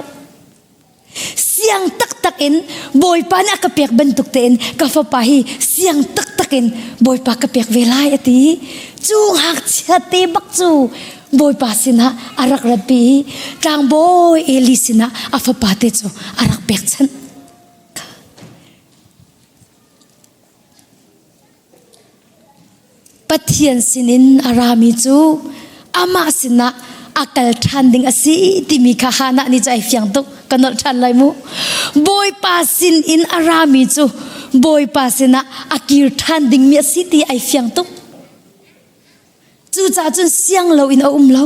Siang taktak in Bawipa nih a ka pek bantuk tein ka fapa hi siang taktak in Bawipa ka pek ve lai a ti. Cu ngakchia te bak cu Bawipa sinah a rak ratpi i tlangbawi Eli sinah a fapa te cu a rak pekchanh. Pathian sinin a rami cu amah sinah a kal ṭhan ding a si timi kha Hannah nih cu ai fiang tuk ka nolh ṭhan lai mu. Bawipa sin in a rami cu Bawipa sinah a kir ṭhan dingmi a si ti ai fiang tuk. Cucaah cun siang loin a um lo.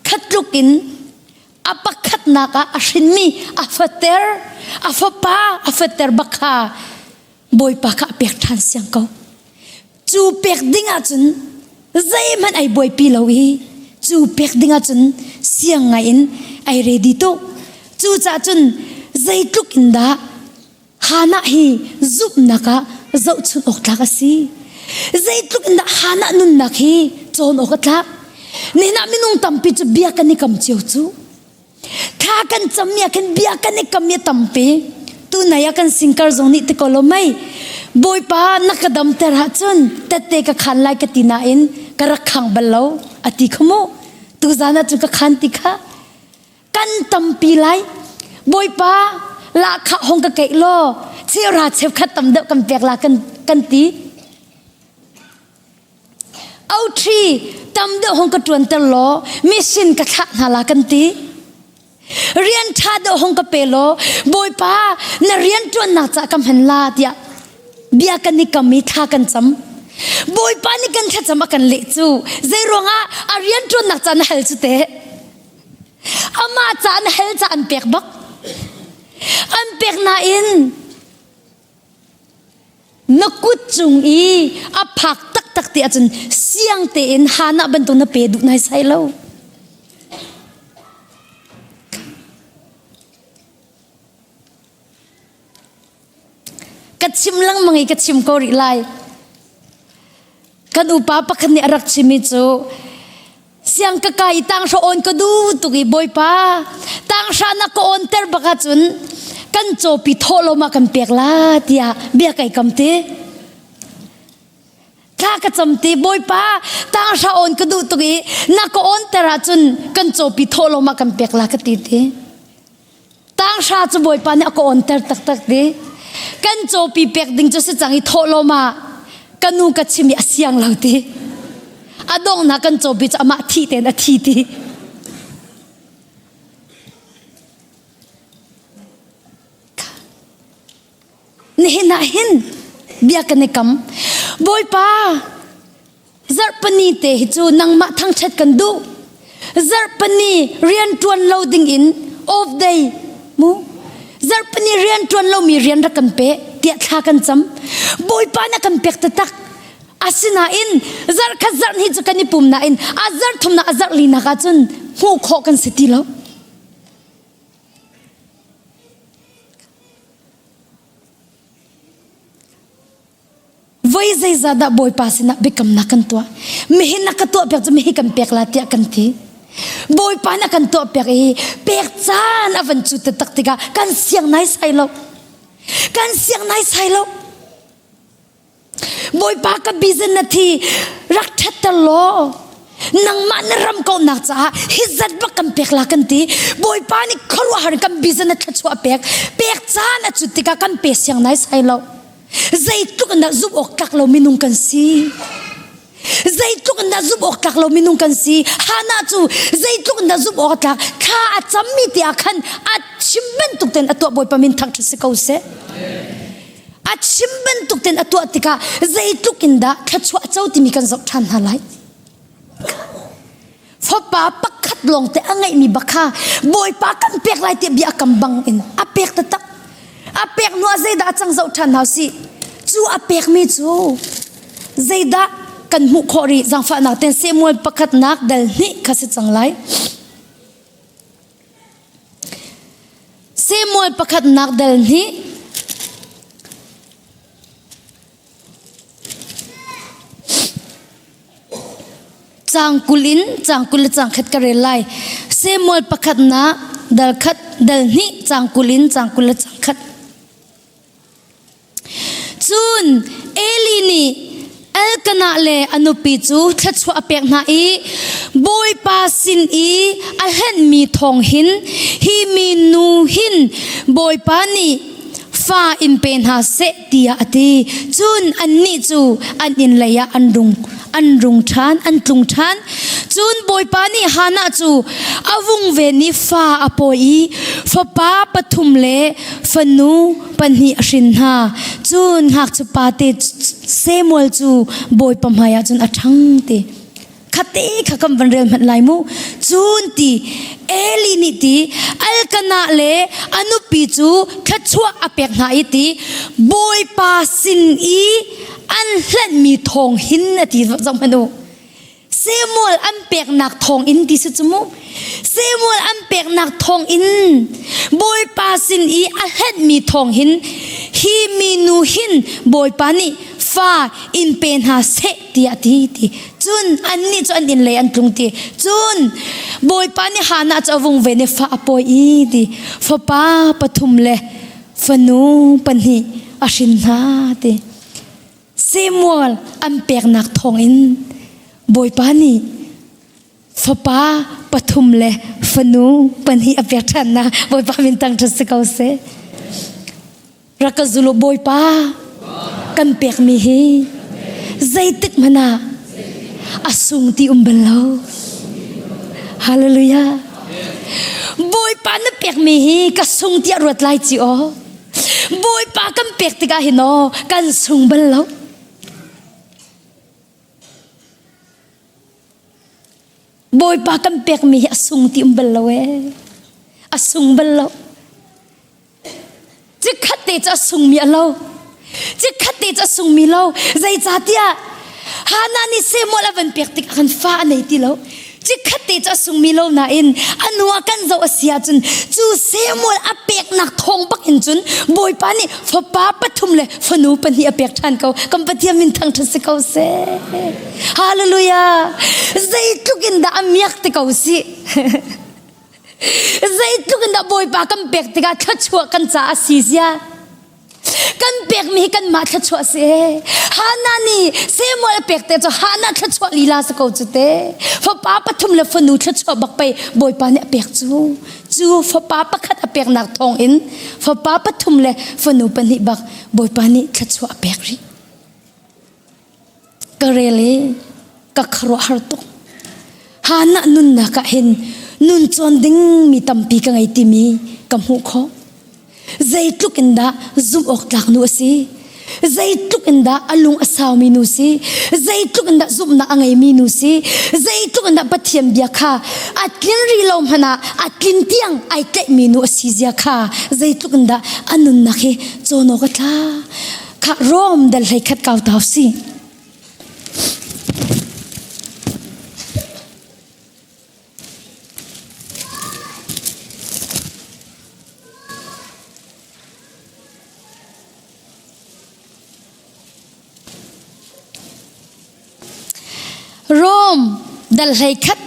Khatluk in a pakhatnak ah a hrinmi a fater, a fapa a fater bak kha Bawipa kha a pek ṭhan siang ko. Cu pek ding ahcun zeihmanh ai buaipi lo i cu pek ding ahcun siang ngai in ai ready tuk. Cucaah cun zeitluk in dah Hannah hi zumhnak ah zohchunh awk tlak a si. Zeitluk in dah Hannah nunnak hi cawn awk a tlak. Nihin ah minung tampi cu bia kan i kam cio cu. Thla kan cammi ah khin bia kan i kam i a tampi. Tunai ah kan singkar zong nih ti ko lo mei. Bawipa na ka damter ahcun tette ka khan lai ka ti nain ka rak khang bal lo a ti kha mu. Tuzan ah cun ka khan ti kha. Kan tampi lai. Bawipa lahkhah hong ka keih law cheuhra cheukhat tam deuh kan pek la kan, kan ti. Outri tam deuh hong ka ṭuanter law mission ka thlah hna la kan ti. Rian ṭha deuh hong ka pe law Bawipa na rian ṭuannak ca ka hman la tiah bia kan i kam i thla kan cam. Bawipa nih kan thlacam a kan leh cu zei ruangah a rian ṭuannak ca na hal cu teh. Amah ca na hal ca an pek bak. An pek nain na kut cung i a phak taktak ti ahcun siang tein Hannah bantuk na pe duh nai sai lo. Ka chim lengmang i ka chim ko rih lai. Kan upa pakhat nih a rak chimmi cu siang ka kai i tanghra awn ka duh tuk i bawipa tanghra na ka awn ter bak ahcun kan cawpi thawh lo ma kan pek la tiah bia kai kam ti. Thla ka cam ti bawipa tanghra awn ka duh tuk i na ka awn ter ahcun kan cawpi thawh lo ma kan pek la ka ti ti. Tanghra cu Bawipa nih a ka awnter taktak ti. Kan cawpi pek ding cu si cang i thawh lawm ah ka nu ka chim i a siang lo ti. A donghnak kan cawpi cu amah thi tein a thi ti. Nihin ah hin bia kan i kam. Bawipa Zarhpini te hi cu nangmah thangṭhat kan duh. Zarhpini rian ṭuan lo ding in off day mu. Zarhpini rian ṭuan lomi rian rak kan pe tiah thla kan cam. Bawipa na kan pek taktak. Asinain zarhkhat zarh hnih cu kan i pum nain a zarh thumnak a zarh linak ahcun hmuh khawh kan si ti lo. Voi zeizah dah Bawipa sinah biakamnak kan tuah? Mihin na ka tuah piak cu mihi kan pek la tiah kan ti. Bawipa na kan tuah piak i pek caan a van cu taktak tikah kan siang nai sai lo. Kan siang nai sai lo. Bawipa ka business na thi rak ṭhatter law nangmah na ram kauhnak caah hi zat bak kan pek la kan ti. Bawipa nih khuaruahhar kan business na thluachuah pek pek caan a cut tikah kan pe siang nai sai lo. Zeitluk in dah zumh awk tlak lo minung kan si. Zeitluk in dah zumh awk tlak lo minung kan si. Hannah cu zeitluk in dah zumh awk tlak thla a cammi te ah khan a chim bantuk ten a tuah Bawipa min thangṭhat si ko seh. A chim bantuk ten a tuah tikah zeitluk in dah thluachuah co timi kan zoh ṭhan hna lai. Fapa pakhat lawngte a ngeihmi bak kha Bawipa kan pek lai tiah bia a kam bang in a pek taktak. A pek hnu ah zeidah a cang zoh ṭhan hna usih. Cu a pekmi cu zeidah kan hmuh khawh rih zaangfahnak ten Samuel pakhatnak dal hnih kha si cang lai. Samuel pakhatnak dal hnih Caang 20 in caang 20 le caang khat ka rel lai. Samuel pakhatnak dal khat dal hnih caang 20 in caang 20 le caang khat. Cun Eli nih Elkanah le a nupi cu thluachuah a pek hna i Bawipa sin i a hlenhmi thawng hin hi minu hin Bawipa nih fa in pe hna seh tiah a ti. Cun annih cu an inn lei ah an rung an rung ṭhan, an tlung ṭhan. Cun Bawipa nih Hannah cu a vung ven i fa a pawi i fapa pathum le fanu pahnih a hrin hna. Cun ngakchiapa te Samuel cu Bawipa hmaiah cun a ṭhang ti. Khate kha kan van rel hmanh lai mu. Cun ti Eli nih ti Elkanah le a nupi cu thluachuah a pek hna i ti Bawipa sin i an hlenhmi thawng hin a ti zoh hmanh u. Samuel an peknak thawng in ti si cu mu. Samuel an peknak thawng in Bawipa sin i a hlenhmi thawng hin hi minu hin Bawipa nih fa in pe hna seh tiah a ti ti. Cun annih cu an inn lei an tlung ti. Cun Bawipa nih Hannah cu a vung ven i fa a pawi i ti. Fapa pathum le fanu pahnih a hrin hna ti. Samuel an peknak thawngin Bawipa nih fapa pathum le fanu pahnih a pek ṭhan na Bawipa min tang ṭhat si ko seh. Rak ka zul u Bawipa kan pekmi hi zeitik hmanh ah a sung ti um bal lo. Hallelujah. Bawipa na pekmi hi ka sung tiah ruat lai ci aw. Bawipa kan pek tikah hin aw kan sung bal lo. Bawipa kan pekmi hi a sung ti um bal lo ee. A sung bal lo. Chikkhat te cu a sungmi a lo. Chikkhat te cu a sungmi lo. Zeicahtiah Hannah nih Samuel a van pek tikah khan fa a nei ti lo. Chikkhat te cu a sungmi lo nain a nu ah kan zoh a si ahcun cu Samuel a peknak thawng bak in cun Bawipa nih fapa pathum le fanu pahnih a pek ṭhan ko. Kan Pathian min thangṭhat si ko seh. Hallelujah. Zeitluk in dah a miak te ko si. Zeitluk in dah Bawipa kan pek tikah thluachuah kan caah a si zia. Kan pekmi hi kanmah thluachuah si ee. Hannah nih Samuel a pek te cu Hannah thluachuah lila si ko cu te. Fapa pathum le fanu thluachuah bak pei Bawipa nih a pek cu. Cu fapa pakhat a peknak thawng in fapa pathum le fanu pahnih bak Bawipa nih thluachuah a pek rih. Ka rel i ka khuaruahhar tuk. Hannah nunnak ah hin nun cawn ding mi tampi ka ngei timi ka hmuh khawh. Zeitluk in dah zumh awk tlak nu a si. Zeitluk in dah a lung a saumi nu si. Zeitluk in dah zumhnak a ngeimi nu si. Zeitluk in dah Pathian bia kha a tlin rih lo hmanh ah a tlin tiang ai tlaihmi nu a si zia kha zeitluk in dah a nunnak hi cawn awk a tla. Kha Rom dal hlei khat kau tau si. Rom dal hlei khat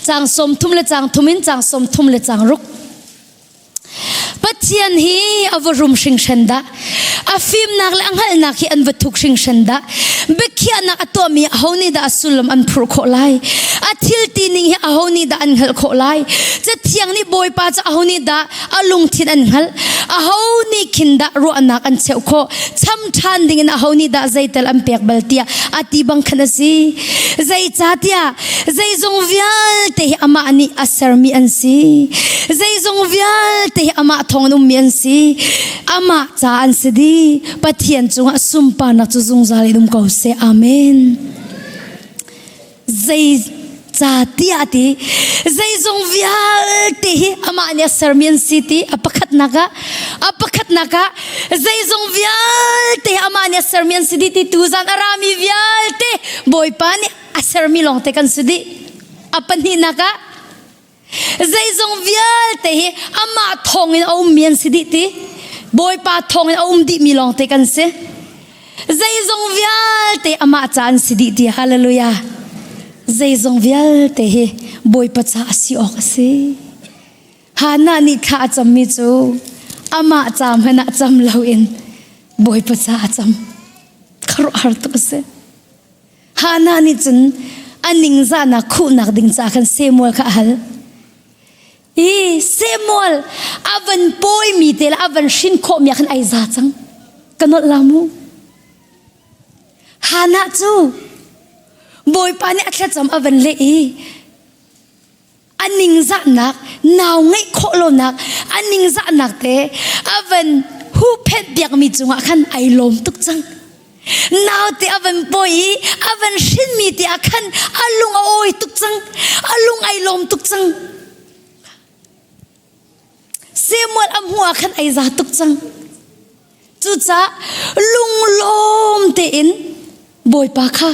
Caang 30 le caang thum in caang 30 le caang ruk. Pathian hi a va rum hringhran dah. A fimnak le a hngalhnak hi an va thuk hringhran dah. Biakhiahnak a tuahmi aho nih dah a sullam an phurh khawh lai? A thil ti ning hi aho nih dah an hngalh khawh lai? Cathiang nih Bawipa cu aho nih dah a lungthin an hngalh? Aho nih khin dah ruahnak an cheuh khawh? Cham ṭhan dingin aho nih dah zeital an pek bal tiah a ti bang khan a si. Zeicahtiah zeizong vialte hi amah nih a sermi an si. Zeizong vialte hi amah thawng in ummi an si. Amah ca an si dih. Pathian cungah sunparnak cu zungzal in um ko seh. Amen. Zei ca tiah ti zeizong vialte hi amah nih a sermi an si ti a pakhatnak ah a pakhatnak ah zeizong vialte amah nih a sermi an si dih ti tuzan a rami vialte Bawipa nih a sermi lawngte kan si dih a pahnihnak ah zeizong vialte hi amah thawngin a ummi an si dih ti Bawipa thawngin a um dihmi lawngte kan si zeizong vialte amah ca an si dih ti hallelujah zeizong vialte hi Bawipa ca a si awk a si Hannah nih thla a cammi cu amah ca hmanh ah cam loin Bawipa ca a cam khuaruahhar tuk a si Hannah nih cun a ningzahnak khuhnak ding caah khan Samuel kha a hal. I Samuel a van pawimi te le a van hrin khawhmi ah khan ai za cang. Ka nolh la mu. Hannah cu Bawipa nih a thlacam a van leh i a ningzahnak nau ngeih khawh lonak a ningzahnak te a van huhphenh piakmi cungah khan ai lawm tuk cang. Naute a van pawi i a van hrinmi te ah khan a lung a awi tuk cang. A lung ai lawm tuk cang. Samuel a hmuh ah khan ai za tuk cang. Cucaah lunglawm tein Bawipa kha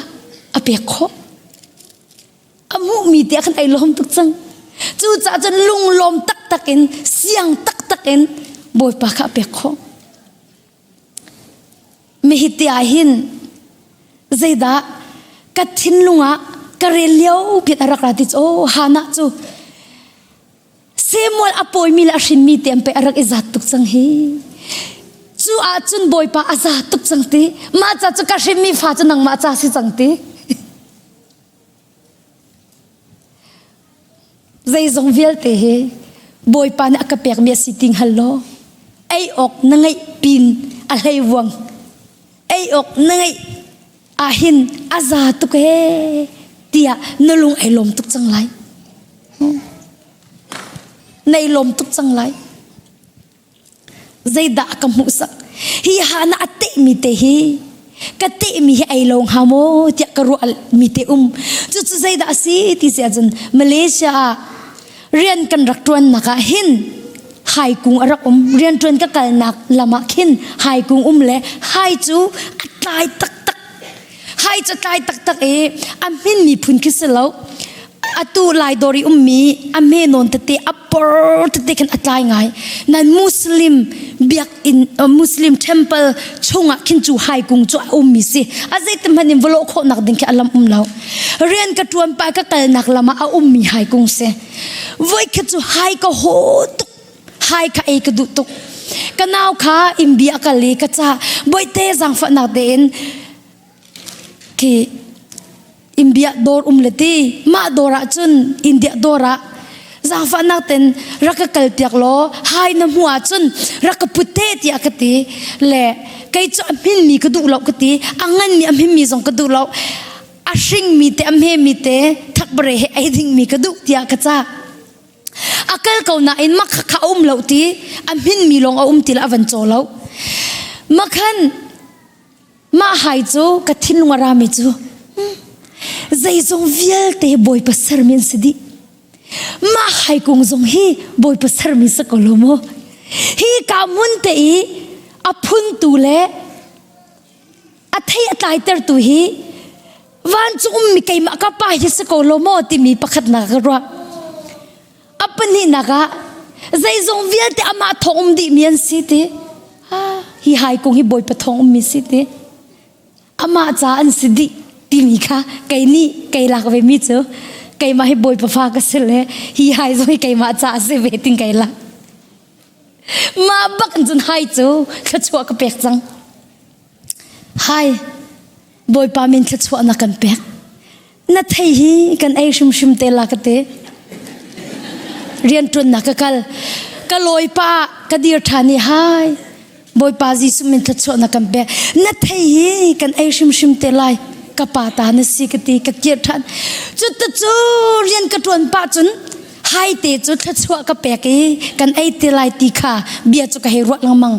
a pek khawh. A hmuhmi te ah khan ai lawm tuk cang. Cucaah cun lunglawm taktak in siang taktak in Bawipa kha a pek khawh. Mihiti ah hin zeidah ka thinlung ah ka rel lio pit a rak ra ti cu aw Hannah cu Samuel a pawimi le a hrinmi te an pe a rak i zat tuk cang hi. Cu ahcun Bawipa a za tuk cang ti. Mah ca cu ka hrinmi fa cu nangmah ca si cang ti. Zeizong vialte hi Bawipa nih a ka pekmi a si ti hngal law ei awk na ngeih pin a hleivuang ei awk na ngeih ahhin a za tuk ee tiah na lung ai lawm tuk cang lai. Nei lawm tuk cang lai. Zeidah a ka hmuhsak? Hi hana a tehmi te hi ka tehmi hi ei lo hnga maw tiah ka ruah mi te um. Cucu zeidah a si ti si ahcun Malaysia ah rian kan rak ṭuannak ah hin haikung a rak um. Rian ṭuan ka kalnak lam ah khin haikung um le hai cu a tlai taktak. Hai cu tlai taktak i a hminmi phun khi si lo. Atu Laidawr i ummi a hme nawn tete a por tete khin a tlai ngai. Nan Muslim biakinn Muslim temple chungah khin cu haikung cu a ummi si. A zeitin hmanh in va lawh khawhnak ding khi a lam um lo. Rian ka ṭuan pah ka kalnak lam ah a ummi haikung si. Voikhat cu hai ka haw tuk. Hai kha ei ka duh tuk. Ka nau kha India a kal i ka ca bawihte zaangfahnak tein khi India dawr um le ti mah dawr ah cun India dawr ah zaangfahnak ten rak ka kal piak law hai na hmuh ahcun rak ka put te tiah ka ti le kei cu a hminmi ka duh lo ka ti a nganmi a hminmi zong ka duh lo a hringmi te a hmemi te thakbare he ei dingmi ka duh tiah ka ca A kal ko nain mak kha a um lo ti a hminmi lawng a um ti le a van caw lo. Makhan mah hai cu ka thinlung a rami cu zeizong vialte Bawipa sermi an si dih. Mah hai kung zong hi Bawipa sermi si ko lo maw? Hi ka hmun te i a phuntu le a thei a tlaitertu hi vancung ummi keimah ka pa hi si ko lo maw timi pakhatnak ka ruah. A pahnihnak ah zeizong vialte amah thawng um dihmi an si ti. Ah, hi haikung hi Bawipa thawng ummi si ti. Amah ca an si dih timi kha kei nih kei lak ve mi cu keimah hi Bawipa fa ka si le hi hai zong hi keimah ca a si ve tin kei lak. Mah bak in cun hai cu thluachuah ka pek cang. Hai, Bawipa min thluachuah na kan pek. Na thei hi kan ei hrimhrim te la ka ti. Rianṭuannak ka kal. Ka lawi pa ka dir ṭhan i hai, Bawipa Jesuh min thluachuah na kan pek. Na thei hi kan ei hrimhrim te lai. Ka pa ta na si ka ti ka kir ṭhan. Cu cu rian ka ṭuan pah cun hai te cu thluachuah ka pek i kan ei te lai ti kha bia cu ka hei ruah lengmang.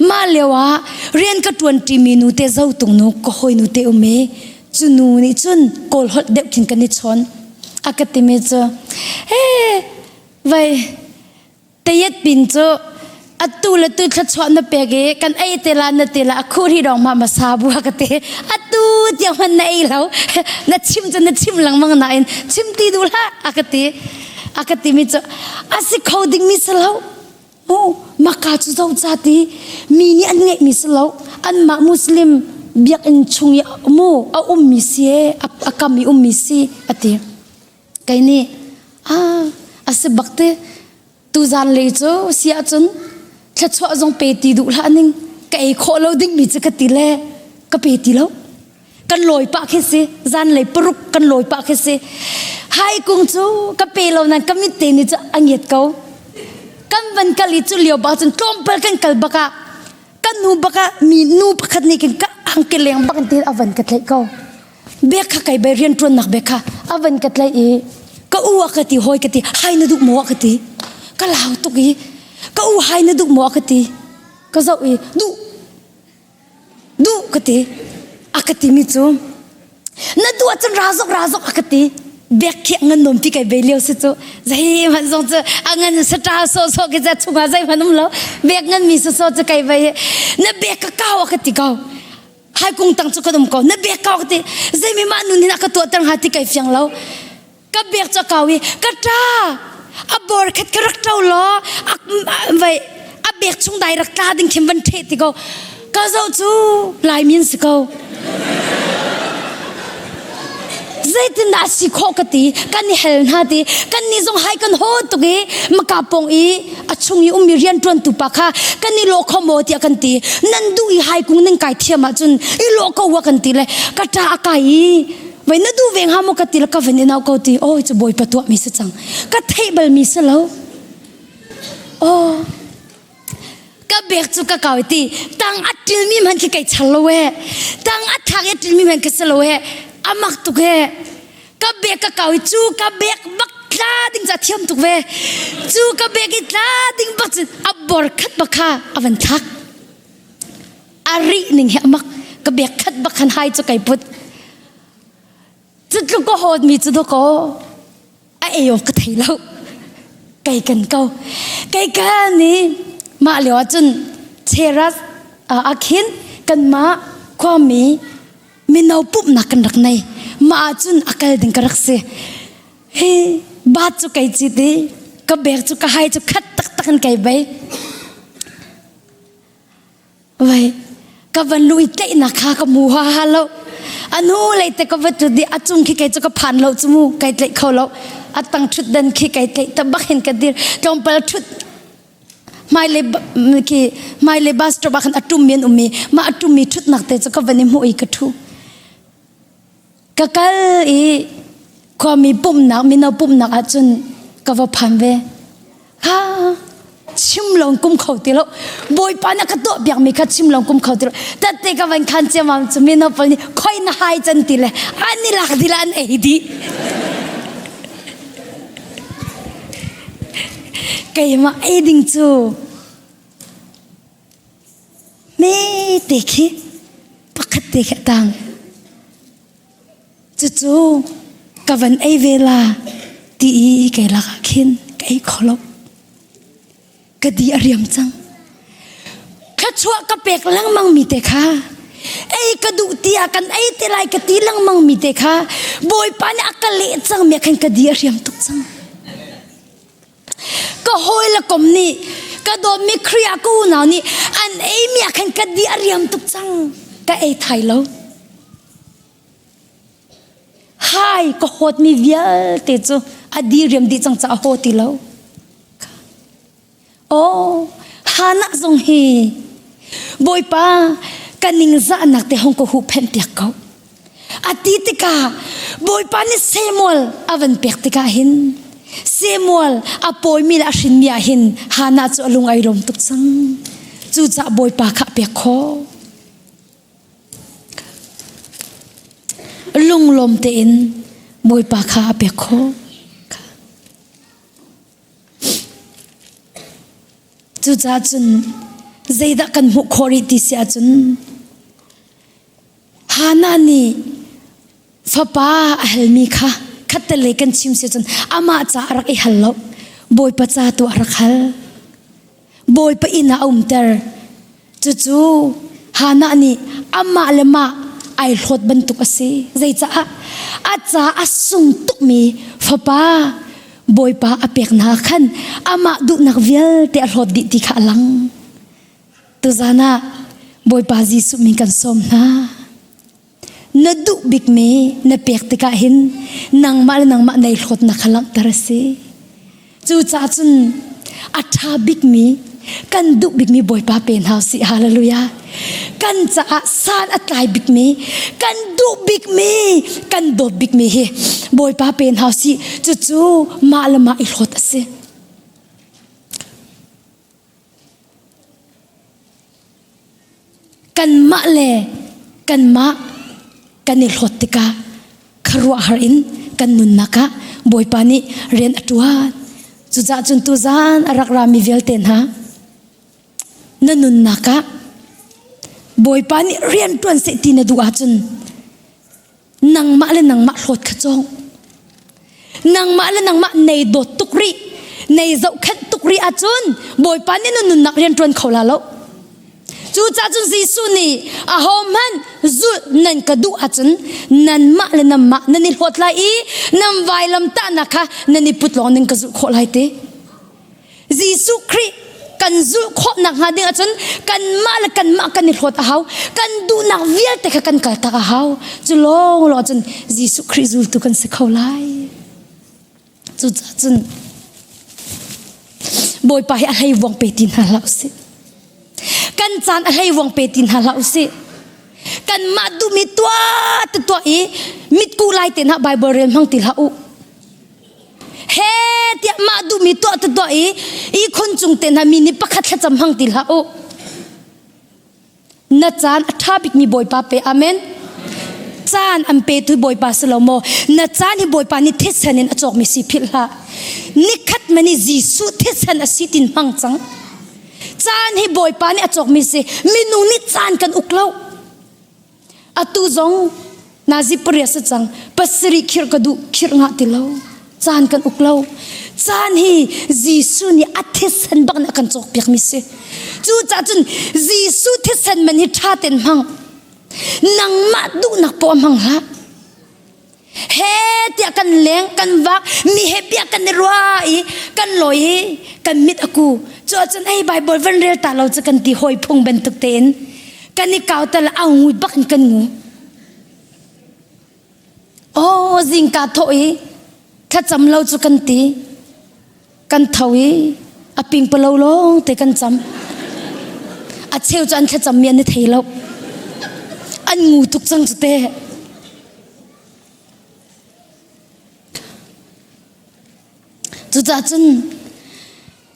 Mah lio ah rian ka ṭuanṭimi nu te zotung nu ka hawinu te um i cu nu nih cun kawl holh deuh khin kan i chawn. A ka timi cu he vai tayet pin cu atu le tu thluachuah na pek i kan ei te la na te la a khur hi dong ma ma sa bu ka te atu tiang hman na ei lo na chim cu na chim lengmang nain chim ti duh hlah a ka ti a ka timi cu a si kho ding mi si lo Maka cu zoca ti mi nih an ngeihmi si lo anmah Muslim biakinn chung i mu a ummi si e a kam i ummi si a ti kei nih ah a si bak te tuzan lei cu si ahcun thluachuah zong pe ti duh hlah ning ka ei khawh lo dingmi cu ka ti le ka pe ti lo. Kan lawi pah khi si. Zanlei paruk kan lawi pah khi si. Hai kung cu ka pe lo nan ka mit te nih cu a ngiat ko. Kan van kal i cu lio bak cun tlawmpal kan kal bak ah kan nu bak ah mi nu pakhat nih khin ka angki leng bak in tin a van ka tlaih ko. Bek kha kai bai rian ṭuannak bek kha a van ka tlaih i ka u a ka ti hawi ka ti hai na duh maw a ka ti. Ka lau tuk i ka u hai na duh maw a ka ti. Ka zoh i duh duh ka ti. A ka timi cu na duh ahcun ra zok ra zok a ka ti. Bek khi a ngan nom ti kai bei lio si cu zeihmanh zong cu a ngan sata so so ki ca chungah zeihmanh um lo bek ngan mi so so cu kai bei na bek ka kau a ka ti ko. Hai kung tang cu kan um ko na bek kau ka ti zeimi mah nun hin a ka tuahter hnga ti kai fiang lo. Ka bek cu a kau i ka ṭa a bor khat ka rak ṭo law vai a bek chung dai rak tla ding khin van ṭheh ti ko ka zoh cu Laimi an si ko. Zeitindah a si khawh ka ti kan i hel hna ti kan nih zong hai kan haw tuk i maka pong i a chung i ummi rianṭuantu pa kha kan i lawh kho maw tiah kan ti nan duh i hai kung nan kai thiam ahcun i lawh ko wa kan ti le ka ṭa a kai i vai na duh ve hnga maw ka ti le ka van in au ko ti oi cu bawipa tuah mi si cang ka theih bal mi si lo oh ka bek cu ka kau ti tang a til mi hman khi kai chal lo he tang a thak i til mi hman ka si lo he amak tuk he ka bek ka kau i cu ka bek bak tla ding ca thiam tuk ve cu ka bek i tla ding bak cu a bor khat bak kha a van thak a rih ning hi amak ka bek khat bak khan hai cu kai put cutluk ka hawt mi cu dawkaw a ei awk ka thei lo kai kan ko kai kan ni mah lio ah cun cheras a khin kanmah khuami mino pumhnak kan rak nei mah ah cun a kal ding ka rak si hi bat cu kai cit i ka bek cu ka hai cu khat taktak in kai bei Vai ka van lu i tlaihnak kha ka mu ha ha lo. A hnu lei te ka va ṭut i a cung khi kei cu ka phan lo cu mu kai tlaih kho lo. A tang ṭhut dan khi kai tlaih ta bak hin ka dir. Tlawmpal ṭhut hmailei khi hmailei bus stop ah khan a ṭum mi an um i mah a ṭum mi ṭhutnak te cu ka van i hmuh i ka ṭhu. Ka kal i khuami pumhnak mino pumhnak ahcun ka va phan ve. Ha chim lo kum kho ti lo bawipa na ka tuah piak mi kha chim lo kum kho ti lo tate ka van khan ciamam cu mino pawl nih khoi na hai can ti le an i lak dih le an ei dih keimah ei ding cu me te khi pakhat te khi a tang Cucu ka van ei ve la ti i kei lakah khin ka ei kho lo. Ka di a riam cang. Thluachuah ka pek lengmang mi te kha ei ka duh tiah kan ei te lai ka ti lengmang mi te kha Bawipa nih a ka leh cang mi khan ka di a riam tuk cang. Ka hawi le kom nih ka dawtmi Khrih ah ka unau nih an ei mi ah khan ka di a riam tuk cang. Ka ei thai lo. Hai ka hawtmi vialte cu a diriam dih cang caah a haw ti lo. Oh, Hannah zong hi Bawipa ka ningzahnak te hong ka huhphenh piak ko. A ti tikah Bawipa nih Samuel a van pek tikah hin Samuel a pawimi le a hrinmi ah hin Hannah cu a lung ai lawm tuk cang. Cucaah Bawipa kha a pek khawh. Lunglawm tein Bawipa kha a pek khawh. Cucaah cun zeidah kan hmuh khawh rih ti si ahcun Hannah nih fapa a halmi kha khattelei kan chim si cun amah ca a rak i hal lo. Bawipa ca tu a rak hal. Bawipa inn ah a umter. Cucu Hannah nih amah le mah ai hlawt bantuk a si. Zeicah? A ca a sung tukmi fapa Bawipa a pek hna khan amah duhnak vialte a hlawt dih ti kha a lang. Tuzan ah Bawipa Jesuh min kan sawm hna. Na duh bikmi na pek tikah hin nangmah le nangmah nei hlawtnak kha langhter a si. Cucaah cun a ṭha bikmi Kan duh bikmi Bawipa pe hna usih. Hallelujah. Kan caah san a tlai bikmi, kan duh bikmi, kan dawt bikmi hi Bawipa pe hna usih. Cucu mah le mah i hlawt a si. Kanmah le kanmah kan i hlawt tikah khuaruahhar in kan nunnak ah Bawipa nih rian a ṭuan. Cucaah cun tuzaan a rak rami vialte hna na nunnak ah Bawipa nih rian ṭuan seh ti na duh ahcun nangmah le nangmah hlawt kha cawng. Nangmah le nangmah nei dawt tuk rih, nei zohkhenh tuk rih ahcun Bawipa nih na nunnak rian ṭuan kho la lo. Cucaah cun Jesuh nih ahohmanh zulh nan ka duh ahcun nanmah le nanmah nan i hlawt lai i nan vailamtahnak kha nan i put lawng nan ka zulh khawh lai ti. Jesuh Khrih kan zulh khawh nakhnga ding ahcun kanmah le kanmah kan i hlawt a hau. Kan duhnak vialte kha kan kaltak a hau. Cu lawng lawng cun Jesuh Khrih zultu kan si kho lai. Cucaah cun Bawipa hi a hlei vuang pe ti hna hlah usih. Kan caan a hlei vuang pe ti hna hlah usih. Kanmah duhmi tuah te tuah i mitku lai te hna Bible rel hmang ti hlah u. He tiah mah duhmi tuah te tuah i i khun cung te hna mi nih pakhat thlacam hmang ti hlah u. Na caan a ṭha bikmi Bawipa pe. Amen. Caan an petu Bawipa si lo maw? Na caan hi Bawipa nih thisen in a cawkmi si philh hlah. Nikhat man i Jesuh thisen a si tin hmang cang. Caan hi Bawipa nih a cawkmi si. Minung nih caan kan uk lo. Atu zong nazi pariat si cang. Pasarih khirh ka duh, khirh ngah ti lo. Caan kan uk lo. Caan hi Jesuh nih a thisen bak nih a kan cawkpiakmi si. Cucaah cun Jesuh thisen man hi ṭha tein hmang. Nangmah duhnak poah hmang hlah. He tiah kan leng, kan vak, mi he bia kan i ruah i kan lawi i kan mit a ku. Cu ahcun ei Bible van rel ta lo cu kan ti hawi phung bantuk tein kan i kau tal au ngu bak in kan ngu. Aw zingka thawh i thlacam lo cu kan ti. Kan tho i a pingpalo lawng te kan cam. A cheu cu an thlacam mi an i thei lo. An ngu tuk cang cu te. Cucaah cun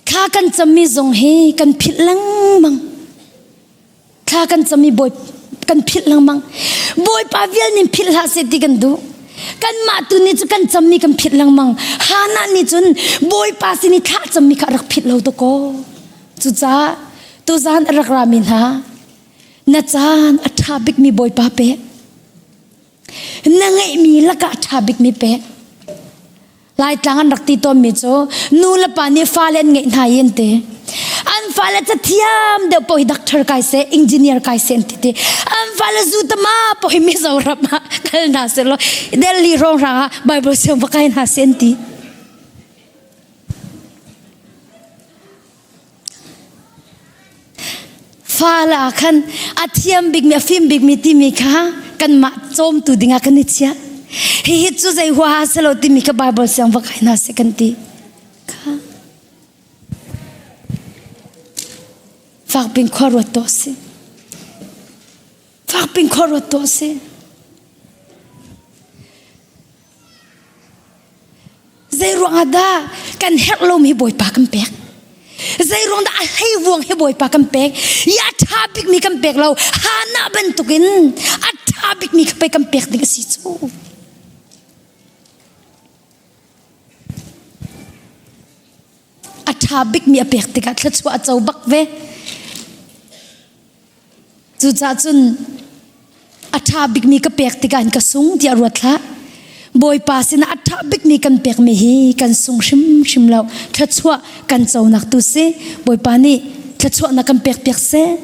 thla kan cammi zong hi kan philh lengmang. Thla kan cam i bawi kan philh lengmang. Bawipa vial nih philh hlah seh ti kan duh. Kanmah tu nih cu kan cammi kan philh lengmang. Hannah nih cun Bawipa sin i thla cammi kha a rak philh lo dakaw. Cucaah tuzaan a rak rami hna na caan a ṭha bikmi Bawipa pe. Na ngeihmi lakah a ṭha bikmi pe. Laitlang an rak ti tawnmi cu nu le pa nih fale an ngeih hna i an ti. An fale cathiam deuh paoh hi doctor kai seh, engineer kai seh an ti ti. An fale zutama paoh hi Mizoram ah kal hna seh law Delhi hrawnghrang ah Bible siang va kai hna seh an ti. Fale ah khan a thiam bikmi a fim bikmi timi kha kanmah cawmtu dingah kan i chiah. Hihi cu zei huaha si lo timi kha Bible siang va kai hna seh kan ti. Kha fakpin khua ruat tuah si. Fakpin khua ruat tuah si. Zei ruangah dah kan herh lomi Bawipa kan pek? Zei ruang dah a hleivuang hi Bawipa kan pek? I a ṭha bikmi kan pek lo. Hannah bantukin a ṭha bikmi kha pei kan pek ding a si cu. A ṭha bikmi a pek tikah thluachuah a co bak ve. Cucaah cun a ṭha bikmi ka pek tikah in ka sung tiah ruat hlah. Bawipa sinah a ṭha bikmi kan pekmi hi kan sung hrimhrim lo. Thluachuah kan conak tu si. Bawipa nih thluachuahnak kan pek piak seh.